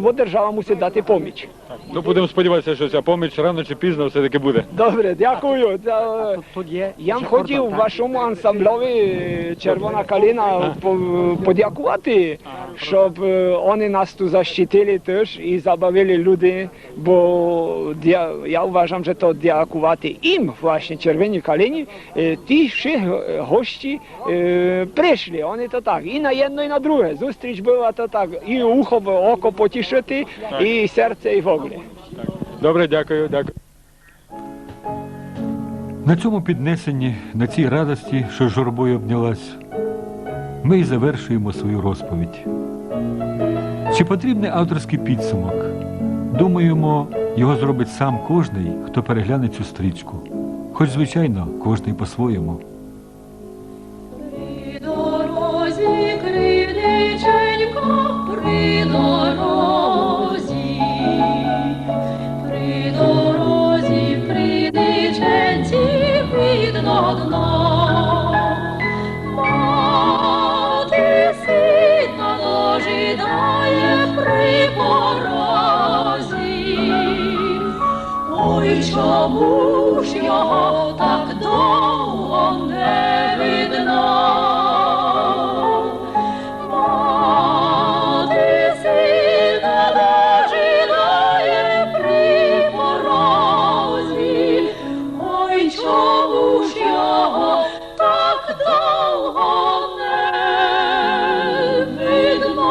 от держава мусит дати поміч. Но, будеме сподівати ся, што ся поміч рано чи пізно всьо-таки буде. Добре, дякую. Та, е, я м хотів вашому ансамбльови, е, Червона калина по-, подякувати, щоб, е, они нас ту защитили тыж і забавили люди, бо я, я уважам, же то дякувати їм, власне, Червеній калині, е, ті вши г-, гості, е, пришли, они то так, і на єдно, і на друге. Зустріч была то так, і ухо, око потішити, і серце, і в оґулі. Добре, дякую, дякую. На цьому піднесенні, на цій радості, що журбою обнялась, ми й завершуємо свою розповідь. Чи потрібний авторський підсумок? Думаємо, його зробить сам кожний, хто перегляне цю стрічку. Хоч, звичайно, кожний по-своєму. При дорозі, криниченько, при дорозі, при дорозі, криниченьці, видно дно. Мати сина дожидає при порозі. Ой, чому ж його так довго не видно? Мати сина дожидає при порозі. Ой, чому ж його так довго не видно?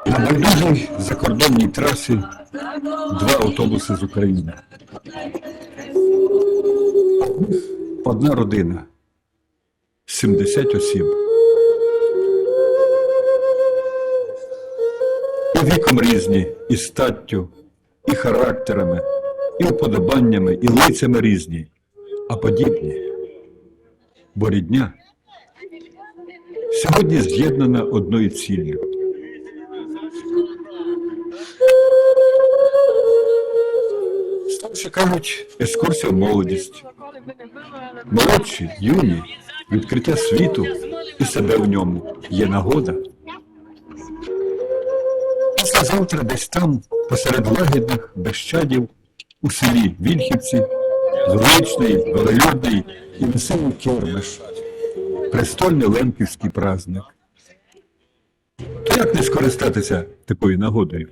На байдужій закордонній трасі два автобуси з України. Одна родина. Сімдесят осіб. І віком різні, і статтю, і характерами, і вподобаннями, і лицями різні, а подібні. Бо рідня сьогодні з'єднана одною ціллю. Старші кажуть, екскурсія в молодість. Молодші, юні, відкриття світу і себе в ньому є нагода. Післязавтра десь там, посеред лагідних Бещадів, у селі Вільхівці, звичний, велелюдний і веселий кермиш, престольний лемківський праздник. То як не скористатися такою нагодою?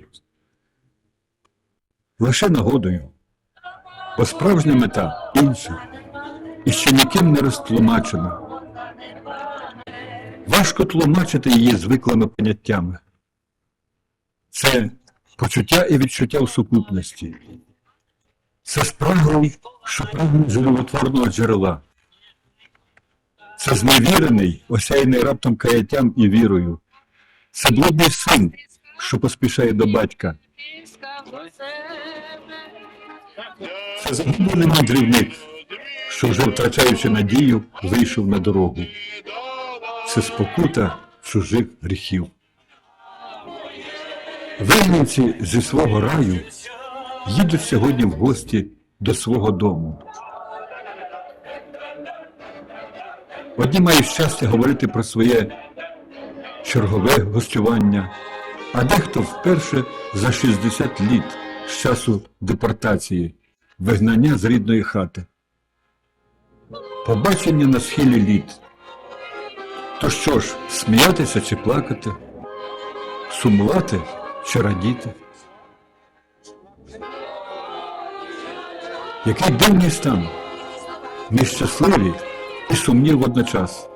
Лише нагодою. Бо справжня мета інша, і ще ніким не розтлумачена. Важко тлумачити її звиклими поняттями. Це почуття і відчуття в сукупності. Це спраглий, що прагне животворного джерела. Це зневірений, осяяний раптом каяттям і вірою. Це блудний син, що поспішає до батька. Це загублений мандрівник, що вже втрачаючи надію, вийшов на дорогу. Це спокута, чужых гріхів. Вигнанці зі свого раю їдуть сьогодні в гості до свого дому. Одні мають щастя говорити про своє чергове гостювання, а дехто вперше за шістдесят літ з часу депортації, вигнання з рідної хати. Побачення на схилі літ. То що ж, сміятися чи плакати? Сумувати чи радіти? Який дивний стан. Ми щасливі і сумні водночас.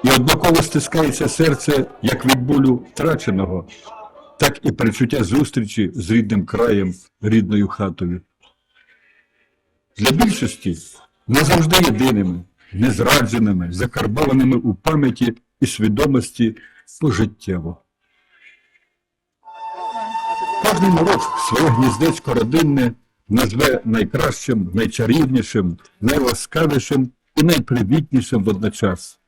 І однаково стискається серце як від болю втраченого, так і перечуття зустрічі з рідним краєм, рідною хатою. Для більшості назавжди єдиними, незрадженими, закарбованими у пам'яті і свідомості пожиттєво. Кожний народ своє гніздечко родинне назве найкращим, найчарівнішим, найласкавішим і найпривітнішим водночас.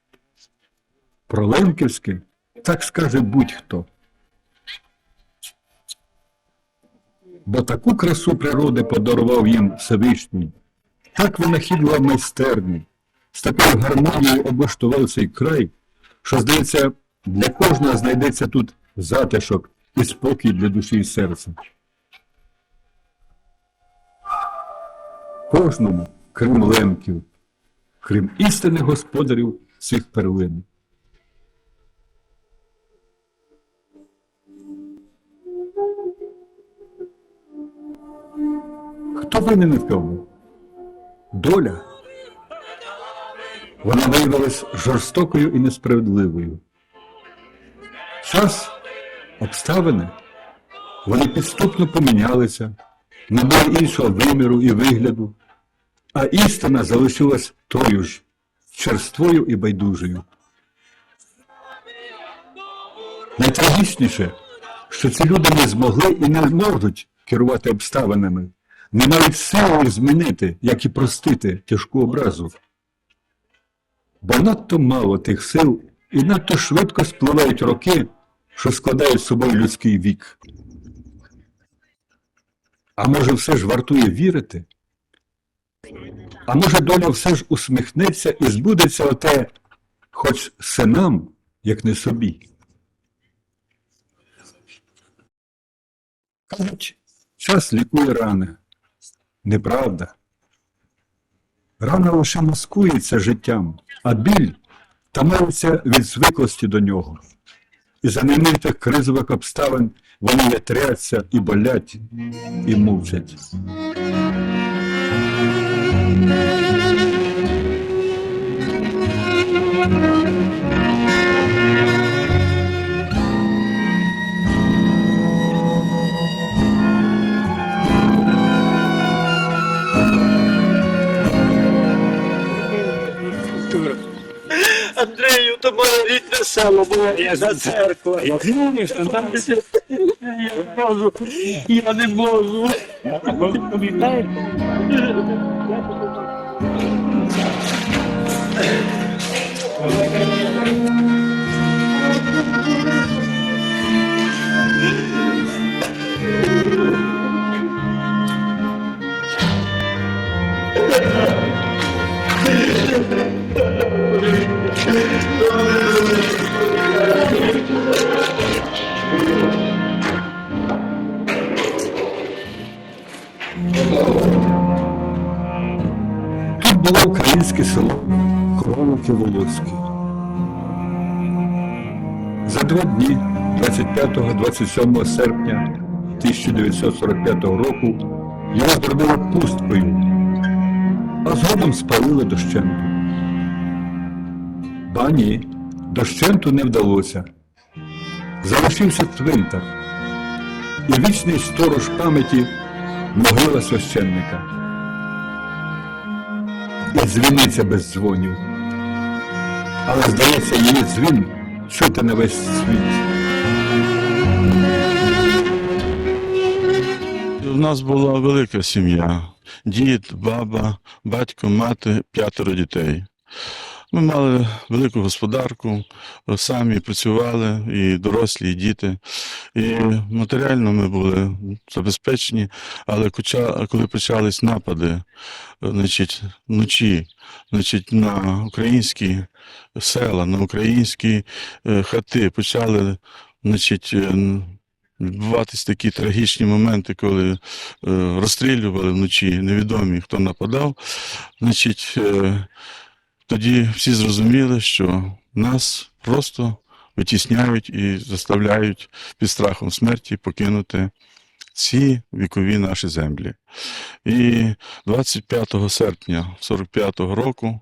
Про Лемківське так скаже будь-хто. Бо таку красу природи подарував їм Всевишній, так винахідливо майстерні, з такою гармонією облаштував цей край, що, здається, для кожного знайдеться тут затишок і спокій для душі і серця. Кожному, крім лемків, крім істинних господарів цих перлин. Хто винен у цьому? Доля. Вона виявилась жорстокою і несправедливою. Час, обставини, вони підступно помінялися, набули іншого виміру і вигляду, а істина залишилась тою ж, черствою і байдужою. Найтрагічніше, що ці люди не змогли і не можуть керувати обставинами, не мають сили їх змінити, як і простити тяжку образу. Бо надто мало тих сил і надто швидко спливають роки, що складають собою людський вік. А може, все ж вартує вірити? А може, доля все ж усміхнеться і збудеться оте, хоч синам, як не собі? Кажуть, час лікує рани. Неправда. Рана лише маскується життям, а біль тамується від звиклості до нього. І за ненужних кризових обставин вони ятряться і болять, і мучать. Андрію, то моє рідне село, моя рідна церква. Я не можу, я не можу. Тут було українське село Коровики-Волоцьке. За два дні, двадцять пятого, двадцять сьомого серпня тисяча дев'ятсот сорок пятого року, його зробили пусткою, а згодом спалили дощенту. Ба ні, дощенту не вдалося. Залишився цвинтар і вічний сторож памяті — могила священника. І дзвіниця без дзвонів. Але, здається, її дзвін чути на весь світ. У нас була велика сім'я. Дід, баба, батько, мати, п'ятеро дітей. Ми мали велику господарку, самі працювали, і дорослі, і діти. І матеріально ми були забезпечені, але куча-, коли почались напади, значить, вночі, значить, на українські села, на українські, е, хати, почали, значить, е, н-, відбуватись такі трагічні моменти, коли, е, розстрілювали вночі невідомі, хто нападав. Значить, е, тоді всі зрозуміли, що нас просто витісняють і заставляють під страхом смерті покинути ці вікові наші землі. І двадцять п'ятого серпня сорок п'ятого року,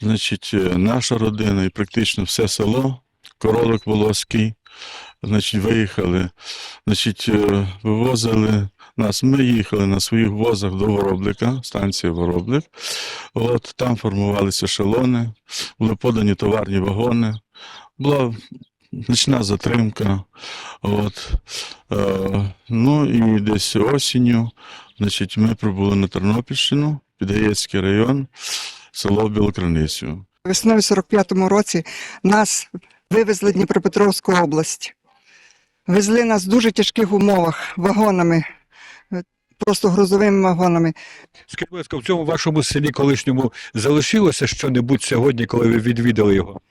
значить, е, наша родина і практично все село, Королик Волоський, значить, виїхали, значить, е, вивозили нас. Ми їхали на своїх возах до Вороблика, станція Вороблик. От, там формувалися ешелони, були подані товарні вагони, була значна затримка. От, е, ну і десь осінню, значить, ми прибули на Тернопільщину, Підгаєцький район, село Білокриницю. Весною сорок п'ятому році нас вивезли в Дніпропетровську область. Везли нас в дуже тяжких умовах вагонами, е, просто грузовими вагонами. Скажіть, будь ласка, в цьому вашому селі колишньому залишилося що-небудь сьогодні, коли ви відвідали його?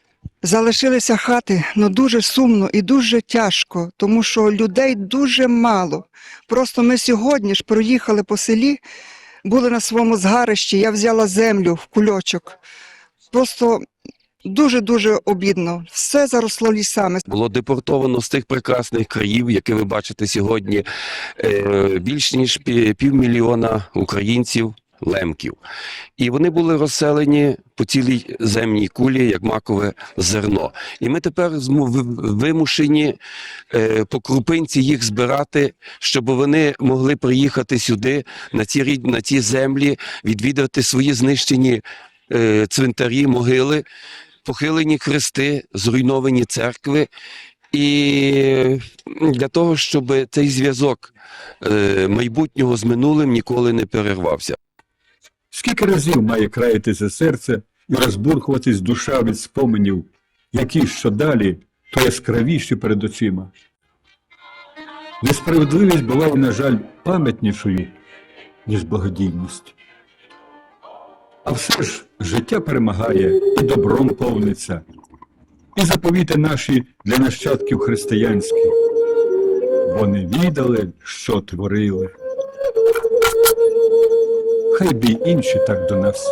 Залишилися хати, ну, дуже сумно і дуже тяжко, тому що людей дуже мало. Просто ми сьогодні ж проїхали по селі, були на своєму згарищі, я взяла землю в кульочок. Просто дуже-дуже обідно. Все заросло лісами. Було депортовано з тих прекрасних країв, які ви бачите сьогодні, е, більш ніж пі-, півмільйона українців, лемків. І вони були розселені по цілій земній кулі, як макове зерно. І ми тепер зму-, в-, вимушені, е, по крупинці їх збирати, щоб вони могли приїхати сюди, на ці рід-, на ці землі, відвідати свої знищені, е, цвинтарі, могили, похилені хрести, зруйновані церкви. І для того, щоб цей зв'язок, е, майбутнього з минулим ніколи не перервався. Скільки разів має країтися серце і розбурхуватись душа від споменів, які, що далі, то яскравіші перед очима. Несправедливість буває, на жаль, пам'ятнішою, ніж благодійність. А все ж життя перемагає і добром повниться. І заповіти наші для нащадків християнські, бо не відали, що творили. Хай би й інші так до нас.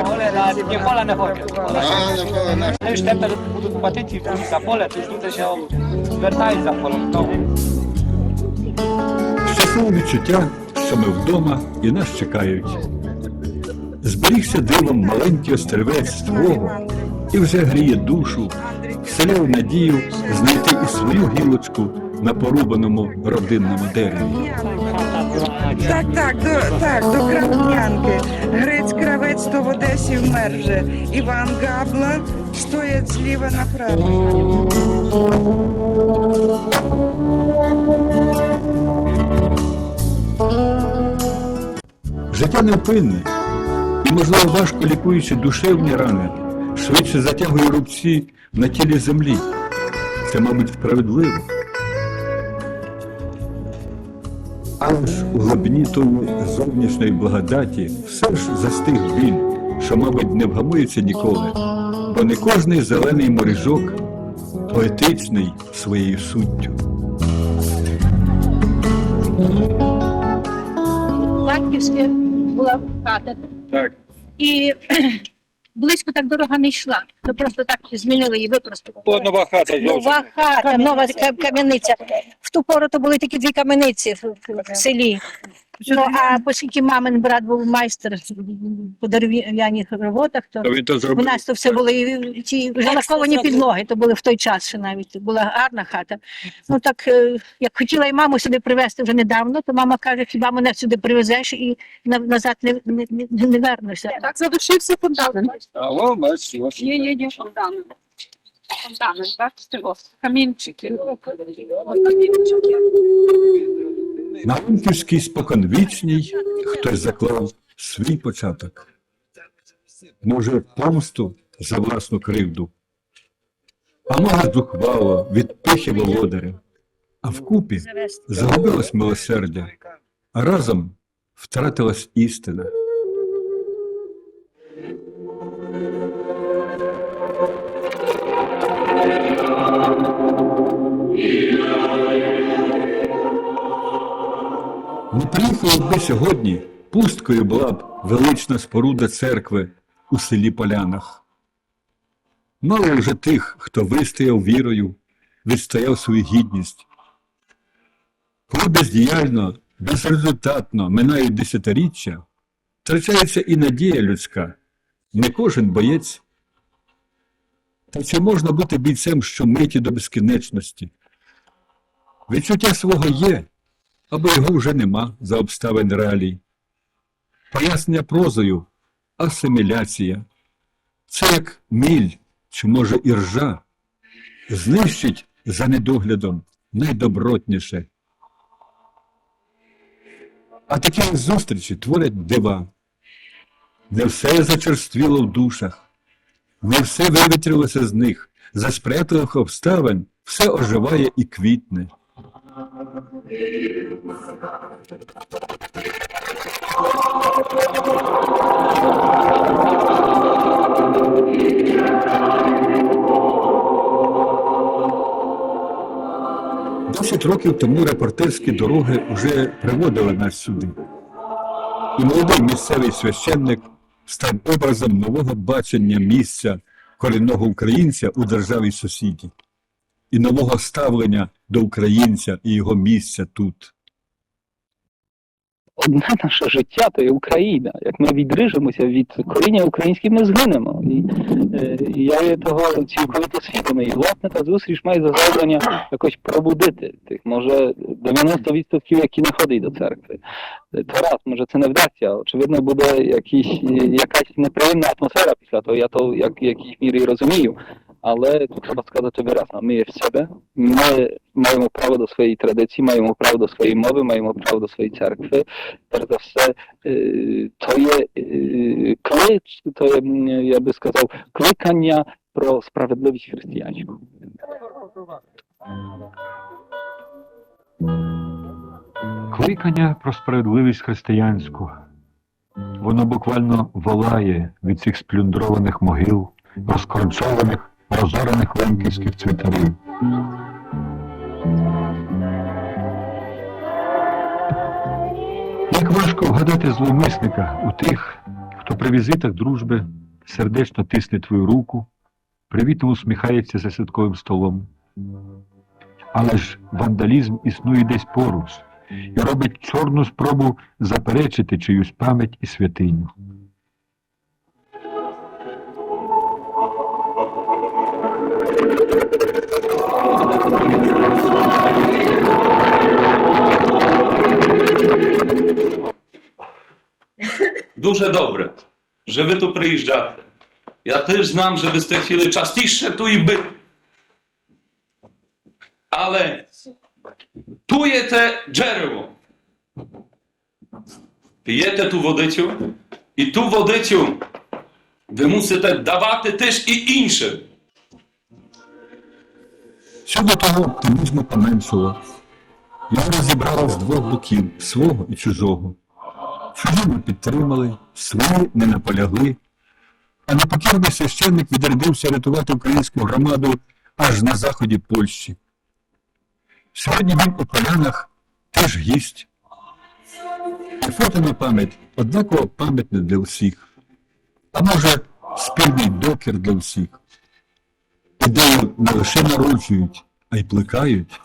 Поле, да, ніколи не хоче. А, не поле, не. Знаєш, тепер будуть платити за поле, то тут ще вертають за поле. Щасливе відчуття, що ми вдома і нас чекають. Зберігся дивом маленький острівець з твого, і вже гріє душу, вселяє надію знайти і свою гілочку на порубаному родинному дереві. Так, так, до, так, до Крамнянки. Грець Кравець то в Одесі вмер вже. Іван Габла стоять зліва направо. Життя невпинне і, можливо, важко лікуючи душевні рани, швидше затягує рубці на тілі землі. Це, мабуть, справедливо. Але ж у глибині тої зовнішньої благодаті все ж застиг біль, що, мабуть, не вгамується ніколи, бо не кожний зелений моріжок поетичний своєю суттю. Батьківська була хата. Так. І близько так дорога не йшла. То просто так змінили її, випростували. То нова хата зовсім. Нова хата, нова ка-, кам'яниця. В ту пору то були тільки дві кам'яниці в, в, в селі. Ну, а оскільки мамин брат був майстер по дерев'яніх роботах, то... То він то зробив. У нас то все були і ті вже лаковані підлоги, то були в той час ще навіть. Була гарна хата. Ну так, е, як хотіла і маму сюди привезти вже недавно, то мама каже: «Хіба мене сюди привезеш і на-, назад не, не, не, не вернешся?» Так залишився фундамент. Алло, бачиш, ось. Є, є, є фундамент. Фундамент, бачите, ось камінчики. Ось камінчики. На Лемківській споконвічній хтось заклав свій початок. Може, помсту за власну кривду, а може, зухвало від пихи володаря. А вкупі загубилось милосердя, а разом втратилась істина. Не приїхали б сьогодні, пусткою була б велична споруда церкви у селі Полянах. Мало вже тих, хто вистояв вірою, відстояв свою гідність. Коли бездіяльно, безрезультатно минають десятиріччя, втрачається і надія людська. Не кожен боєць. Та чи можна бути бійцем щомиті до безкінечності? Відчуття свого є, або його вже нема за обставин реалій. Пояснення прозою — асиміляція. Це як міль, чи, може, іржа, знищить за недоглядом найдобротніше. А такі зустрічі творять дива. Не все зачерствіло в душах, не все вивітрилося з них. За сприятливих обставин все оживає і квітне. Десять років тому репортерські дороги уже приводили нас сюди. І молодий місцевий священник став образом нового бачення місця корінного українця у державі сусіді і нового ставлення до українця і його місця тут. Одне наше життя — то є Україна. Як ми відріжемося від коріння українського, ми згинемо. І, е, і я є того цілковито свідомий. І, власне, та зустріч має за завдання якось пробудити тих, може, девяносто відсотків, які не ходять до церкви. Е, то раз, може, це не вдасться. Очевидно, буде якісь, якась неприємна атмосфера після того, я то як, в якійсь мірі розумію. Але тут треба сказати виразно: ми є в себе, ми маємо право до своєї традиції, маємо право до своєї мови, маємо право до своєї церкви. Перш за все, е, то є, е, клич, то є, м, я би сказав, кликання про справедливість християнську. Кликання про справедливість християнську. Воно буквално волає від цих сплюндрованих могил, розкорчованих, розорених лемківських цвинтарів. Як важко вгадати зловмисника у тих, хто при візитах дружби сердечно тисне твою руку, привітно усміхається за святковим столом. Але ж вандалізм існує десь поруч і робить чорну спробу заперечити чиюсь пам'ять і святиню. Дуже добре, же вы ту приїжджате. Я теж знам, же бы сте хотіли частіше ту і быти. Але ту є те джерело. Пиєте ту водицю, і ту водицю вы мусите давати теж і іншым. Сьогодні того оптимізму поменшало. Його розібрали з двох боків, свого і чужого. Чужі не підтримали, свої не наполягли, а непокірний священник відрядився рятувати українську громаду аж на заході Польщі. Сьогодні він у Полянах теж гість. І фото на пам'ять однаково пам'ятне для усіх. А може, спільний докір для всіх. Ідею не лише народжують, а й плекають.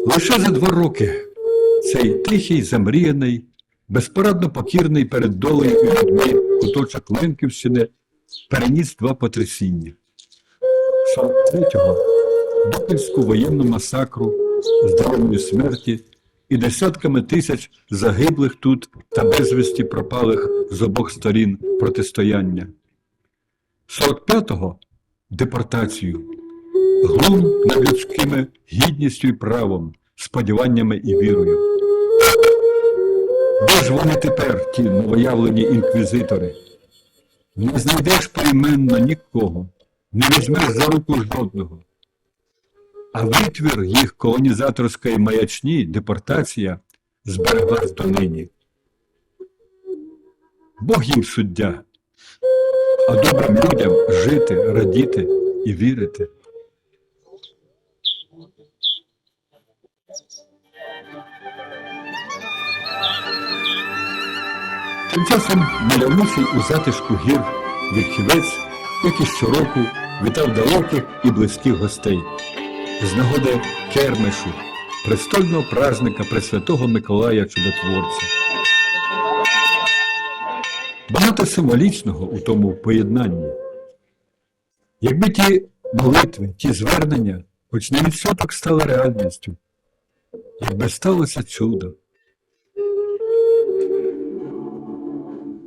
Лише за два роки цей тихий, замріяний, безпорадно покірний перед долею і людьми куточок Лемківщини переніс два потрясіння. Сорок третього — Дупільську воєнну масакру з дивної смерті і десятками тисяч загиблих тут та безвісти пропалих з обох сторін протистояння. Сорок п'ятого — депортацію, глум над людськими гідністю і правом, сподіваннями і вірою. Де ж вони тепер, ті новоявлені інквізитори? Не знайдеш поіменно нікого, не візьмеш за руку жодного. А витвір їх колонізаторської маячні, депортація, збереглась донині. Бог їм суддя, а добрим людям жити, радіти і вірити. Тим часом мальовничий у затишку гір Вільхівець, як і щороку, вітав далеких і близьких гостей з нагоди кермешу, престольного праздника Пресвятого Миколая Чудотворця. Багато символічного у тому поєднанні. Якби ті молитви, ті звернення хоч на відсоток стали реальністю, якби сталося чудо.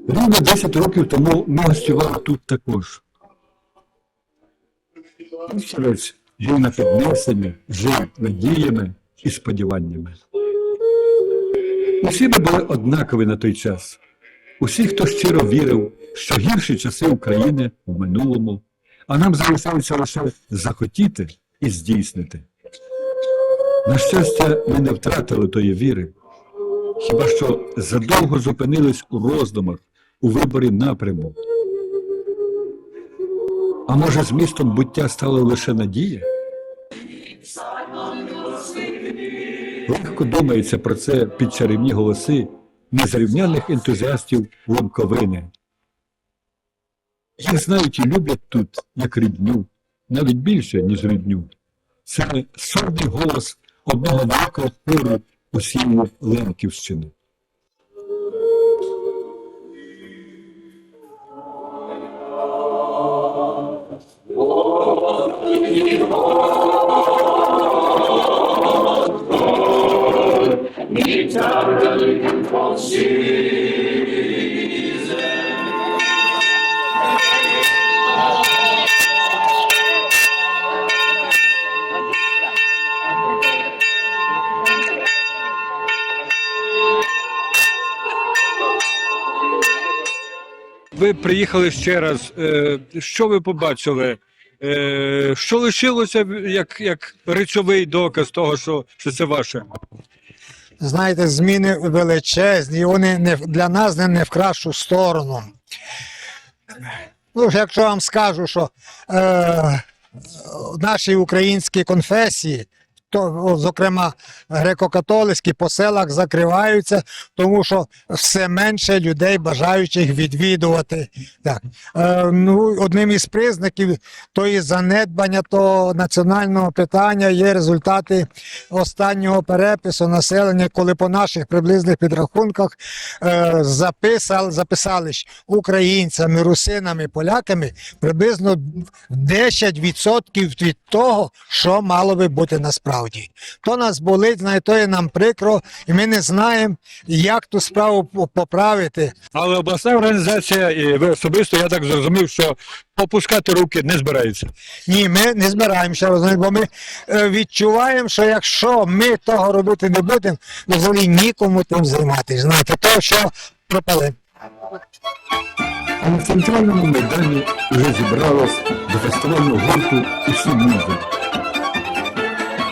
Рівно десять років тому ми гостювали тут також. Вільхівець жив на піднесенні, жив надіями і сподіваннями. Усі ми були однакові на той час. Усі, хто щиро вірив, що гірші часи України в минулому, а нам залишається лише захотіти і здійснити. На щастя, ми не втратили тої віри, хіба що задовго зупинились у роздумах, у виборі напряму. А може, змістом буття стала лише надія? Легко думається про це під чарівні голоси незрівняних ентузіастів Лемковини. Їх знають і люблять тут, як рідню, навіть більше, ніж рідню. Це сильний голос одного великого хору усієї Лемківщини. Ви приїхали ще раз. Е, що ви побачили? Е, що лишилося в-, як, як речовий доказ того, що, що це ваше? Знаєте, зміни величезні, і вони не, для нас не, не в кращу сторону. Ну, якщо я вам скажу, що, е, наші українські конфесії, то, о, зокрема, греко-католицькі, по селах закриваються, тому що все менше людей, бажаючих відвідувати. Так. Е, ну, одним із признаків тої занедбання того національного питання є результати останнього перепису населення, коли по наших приблизних підрахунках, е, записал-, записали ж українцями, русинами, поляками приблизно десять відсотків від того, що мало би бути насправді. То нас болить, знає, то є нам прикро, і ми не знаємо, як ту справу по-, поправити. Але обласна організація і ви особисто, я так зрозумів, що опускати руки не збирається. Ні, ми не збираємося, розумієте, бо ми, е, відчуваємо, що якщо ми того робити не будемо, то взагалі нікому тим займатися. Знаєте, то, що пропали. А на центральному майдані вже зібралось до фестивального гурту усі мізи.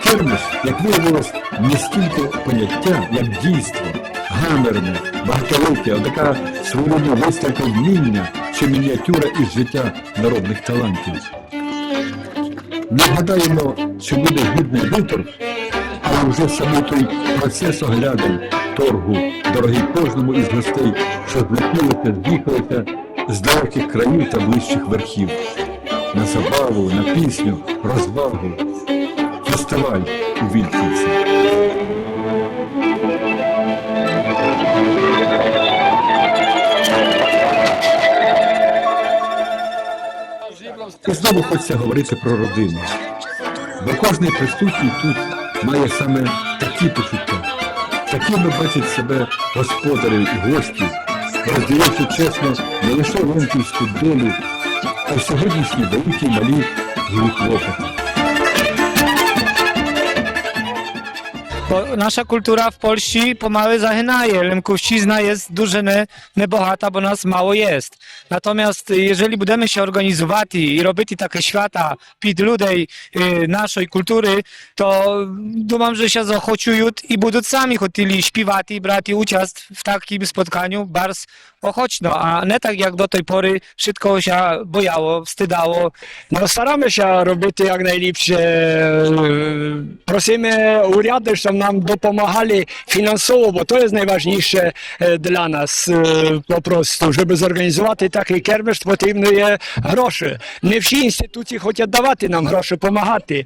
Кермеш, як виявилось, не стільки поняття, як дійство, гамерне, багатолике, отака своєрідна виставка вміння чи мініатюра із життя народних талантів. Не гадаємо, чи буде гідний витор, а Але вже самий той процес оглядин, торгу, дорогий кожному із гостей, што злетілися, з'їхалися з далеких країв та ближчих верхів. На забаву, на пісню, розвагу. Фестиваль у Вільхівцях. І знову хочеться говорити про родину. Бо кожний присутній тут має саме такі почуття. Такими бачать себе господарі і гості, розділивши чесно не лише лемківську долю, а й сьогоднішні великі й малі її клопоти. Bo nasza kultura w Polsce pomału zachynuje. Lëmkowszczyzna je dużo nie, niebogata, bo nas mało je. Natomiast jeżeli będziemy się organizować i robić takie świata pід людей е, нашої культуры, то думам, же ся захочують і будуть самі хотіли співати, брати участь в таким спотканню барз охочно, а не так, як до той поры, вшытко ся бояло, встидало. Но, стараме ся робити як найліпше. Е, просиме уряды, што нам допомагали фінансово, бо то є найважнійше е, для нас е, попросту, жебы зорганізовати такый кермеш, потрібно є гроші. Не всі інституції хочуть давати нам гроші, помагати.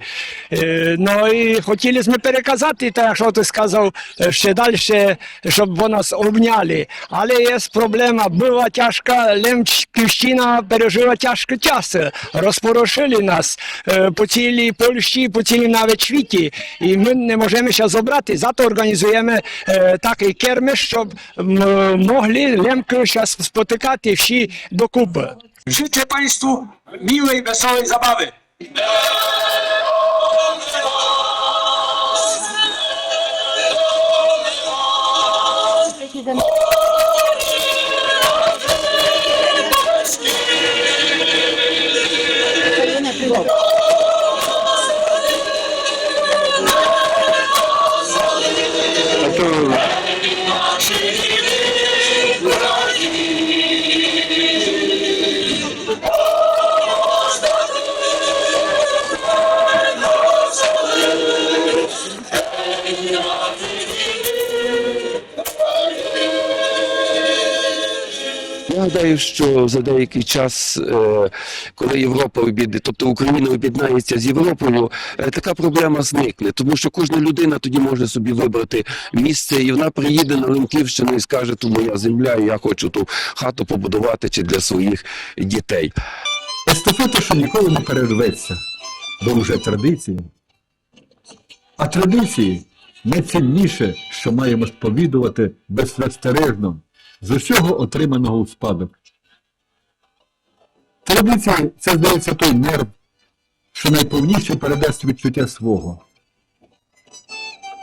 Е, Но і хотіли сьме переказати, так як што ты сказав, е, ще дальше, щоб вы нас обняли. Але є проблема, была тяжка, Лемківщина пережила тяжкі часы, розпорошили нас е, по цілій Польщі, по цілім навіть світі. І мы не можеме ся зобрати, зато організуєме е, такый кермеш, щоб м, могли Лемкы ся с- спотикати всі докупы. Życzę Państwu miłej, wesołej zabawy. Я гадаю, що за деякий час, е, коли Європа об'єднає, тобто Україна об'єднається з Європою, е, така проблема зникне, тому що кожна людина тоді може собі вибрати місце, і вона приїде на Лемківщину і скаже: «То моя земля, і я хочу ту хату побудувати чи для своїх дітей». Естафета, що ніколи не перерветься, бо вже традиція. А традиції найцінніше, що маємо сповідувати беззастережно з усього отриманого у спадок. Традиції — це, здається, той нерв, що найповніше передасть відчуття свого.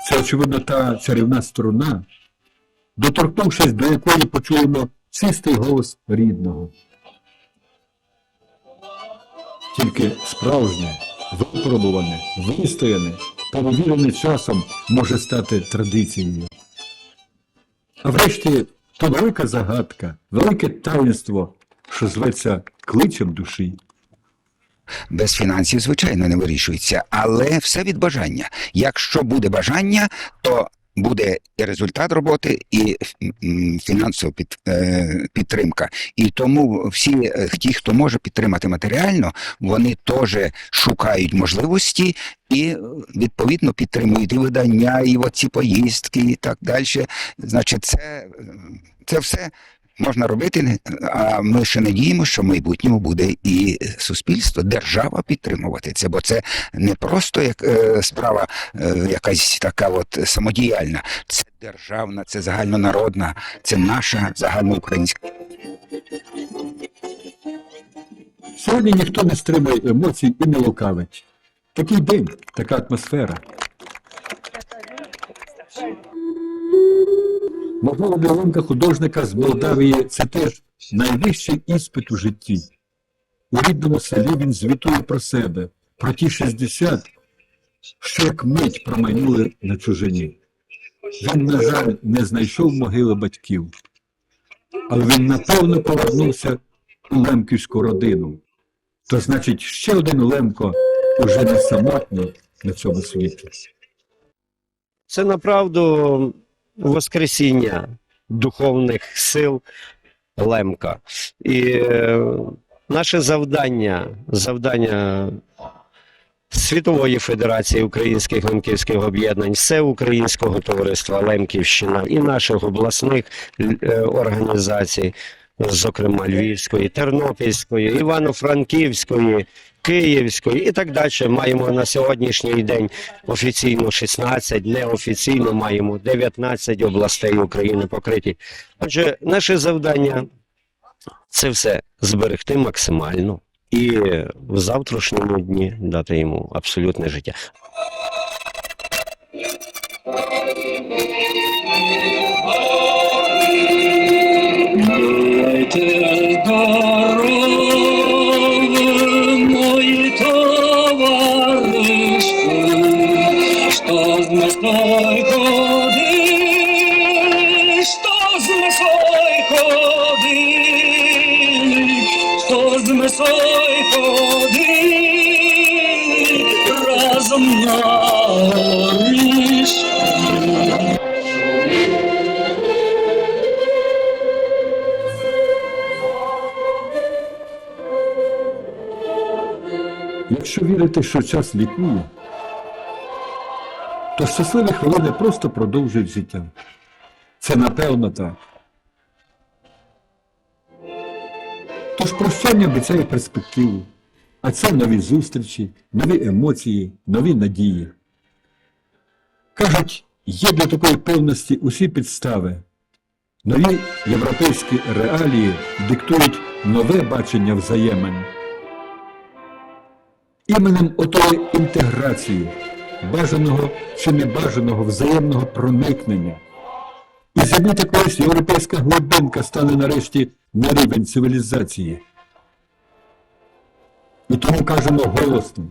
Це, очевидно, та чарівна струна, доторкнувшись до якої почуємо чистий голос рідного. Тільки справжнє, випробуване, вистояне, перевірене часом може стати традицією. А врешті, то велика загадка, велике таїнство, що зветься кличем душі. Без фінансів, звичайно, не вирішується, але все від бажання. Якщо буде бажання, то буде і результат роботи, і м, фінансова під, е, підтримка. І тому всі, е, ті, хто може підтримати матеріально, вони теж шукають можливості і, е, відповідно, підтримують і видання, і оці поїздки, і так далі. Значить, це, це все можна робити, а ми ще надіємося, що в майбутньому буде і суспільство, держава підтримувати це, бо це не просто як е, справа е, якась така от самодіяльна, це державна, це загальнонародна, це наша загальноукраїнська. Сьогодні ніхто не стримує емоцій і не лукавить. Такий день, така атмосфера. Можливо, для Лемка, художника з Молдавії, це теж найвищий іспит у житті. У рідному селі він звітує про себе, про ті шістдесят, що як мить промайнули на чужині. Він, на жаль, не знайшов могили батьків, але він, напевно, повернувся у лемківську родину. То значить, ще один Лемко уже не самотній на цьому світі. Це направду воскресіння духовных сил Лемка. І е, наше завдання, завдання Світової федерації українських лемківських об'єднань, Всеукраїнського товариства Лемківщина і наших обласних е, організацій, зокрема Львівської, Тернопільської, Івано-Франківської, Київської і так далі. Маємо на сьогоднішній день офіційно шістнадцять, неофіційно маємо дев'ятнадцять областей України покриті. Отже, наше завдання — це все зберегти максимально і в завтрашньому дні дати йому абсолютне життя. Будьте здоровы, мой товаришку, што з Месой ходили, што з Месой ходили, што з Месой ходили разом на горішку. Якщо вірити, що час лікує, то щасливі хвилини просто продовжують життя. Це напевно так. Тож прощання обіцяє перспективу, а це нові зустрічі, нові емоції, нові надії. Кажуть, є для такої певності усі підстави. Нові європейські реалії диктують нове бачення взаємин. Іменем отої інтеграції, бажаного чи небажаного взаємного проникнення, із землі такої європейська глибинка стане нарешті на рівень цивілізації. І тому кажемо голосно: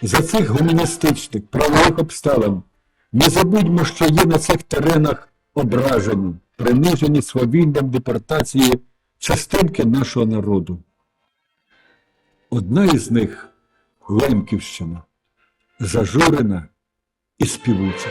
за цих гуманістичних, правових обставин не забудьмо, що є на цих теренах ображені, принижені свавіллям депортації частинки нашого народу. Одна із них — Лемківщина, зажурена і співуча.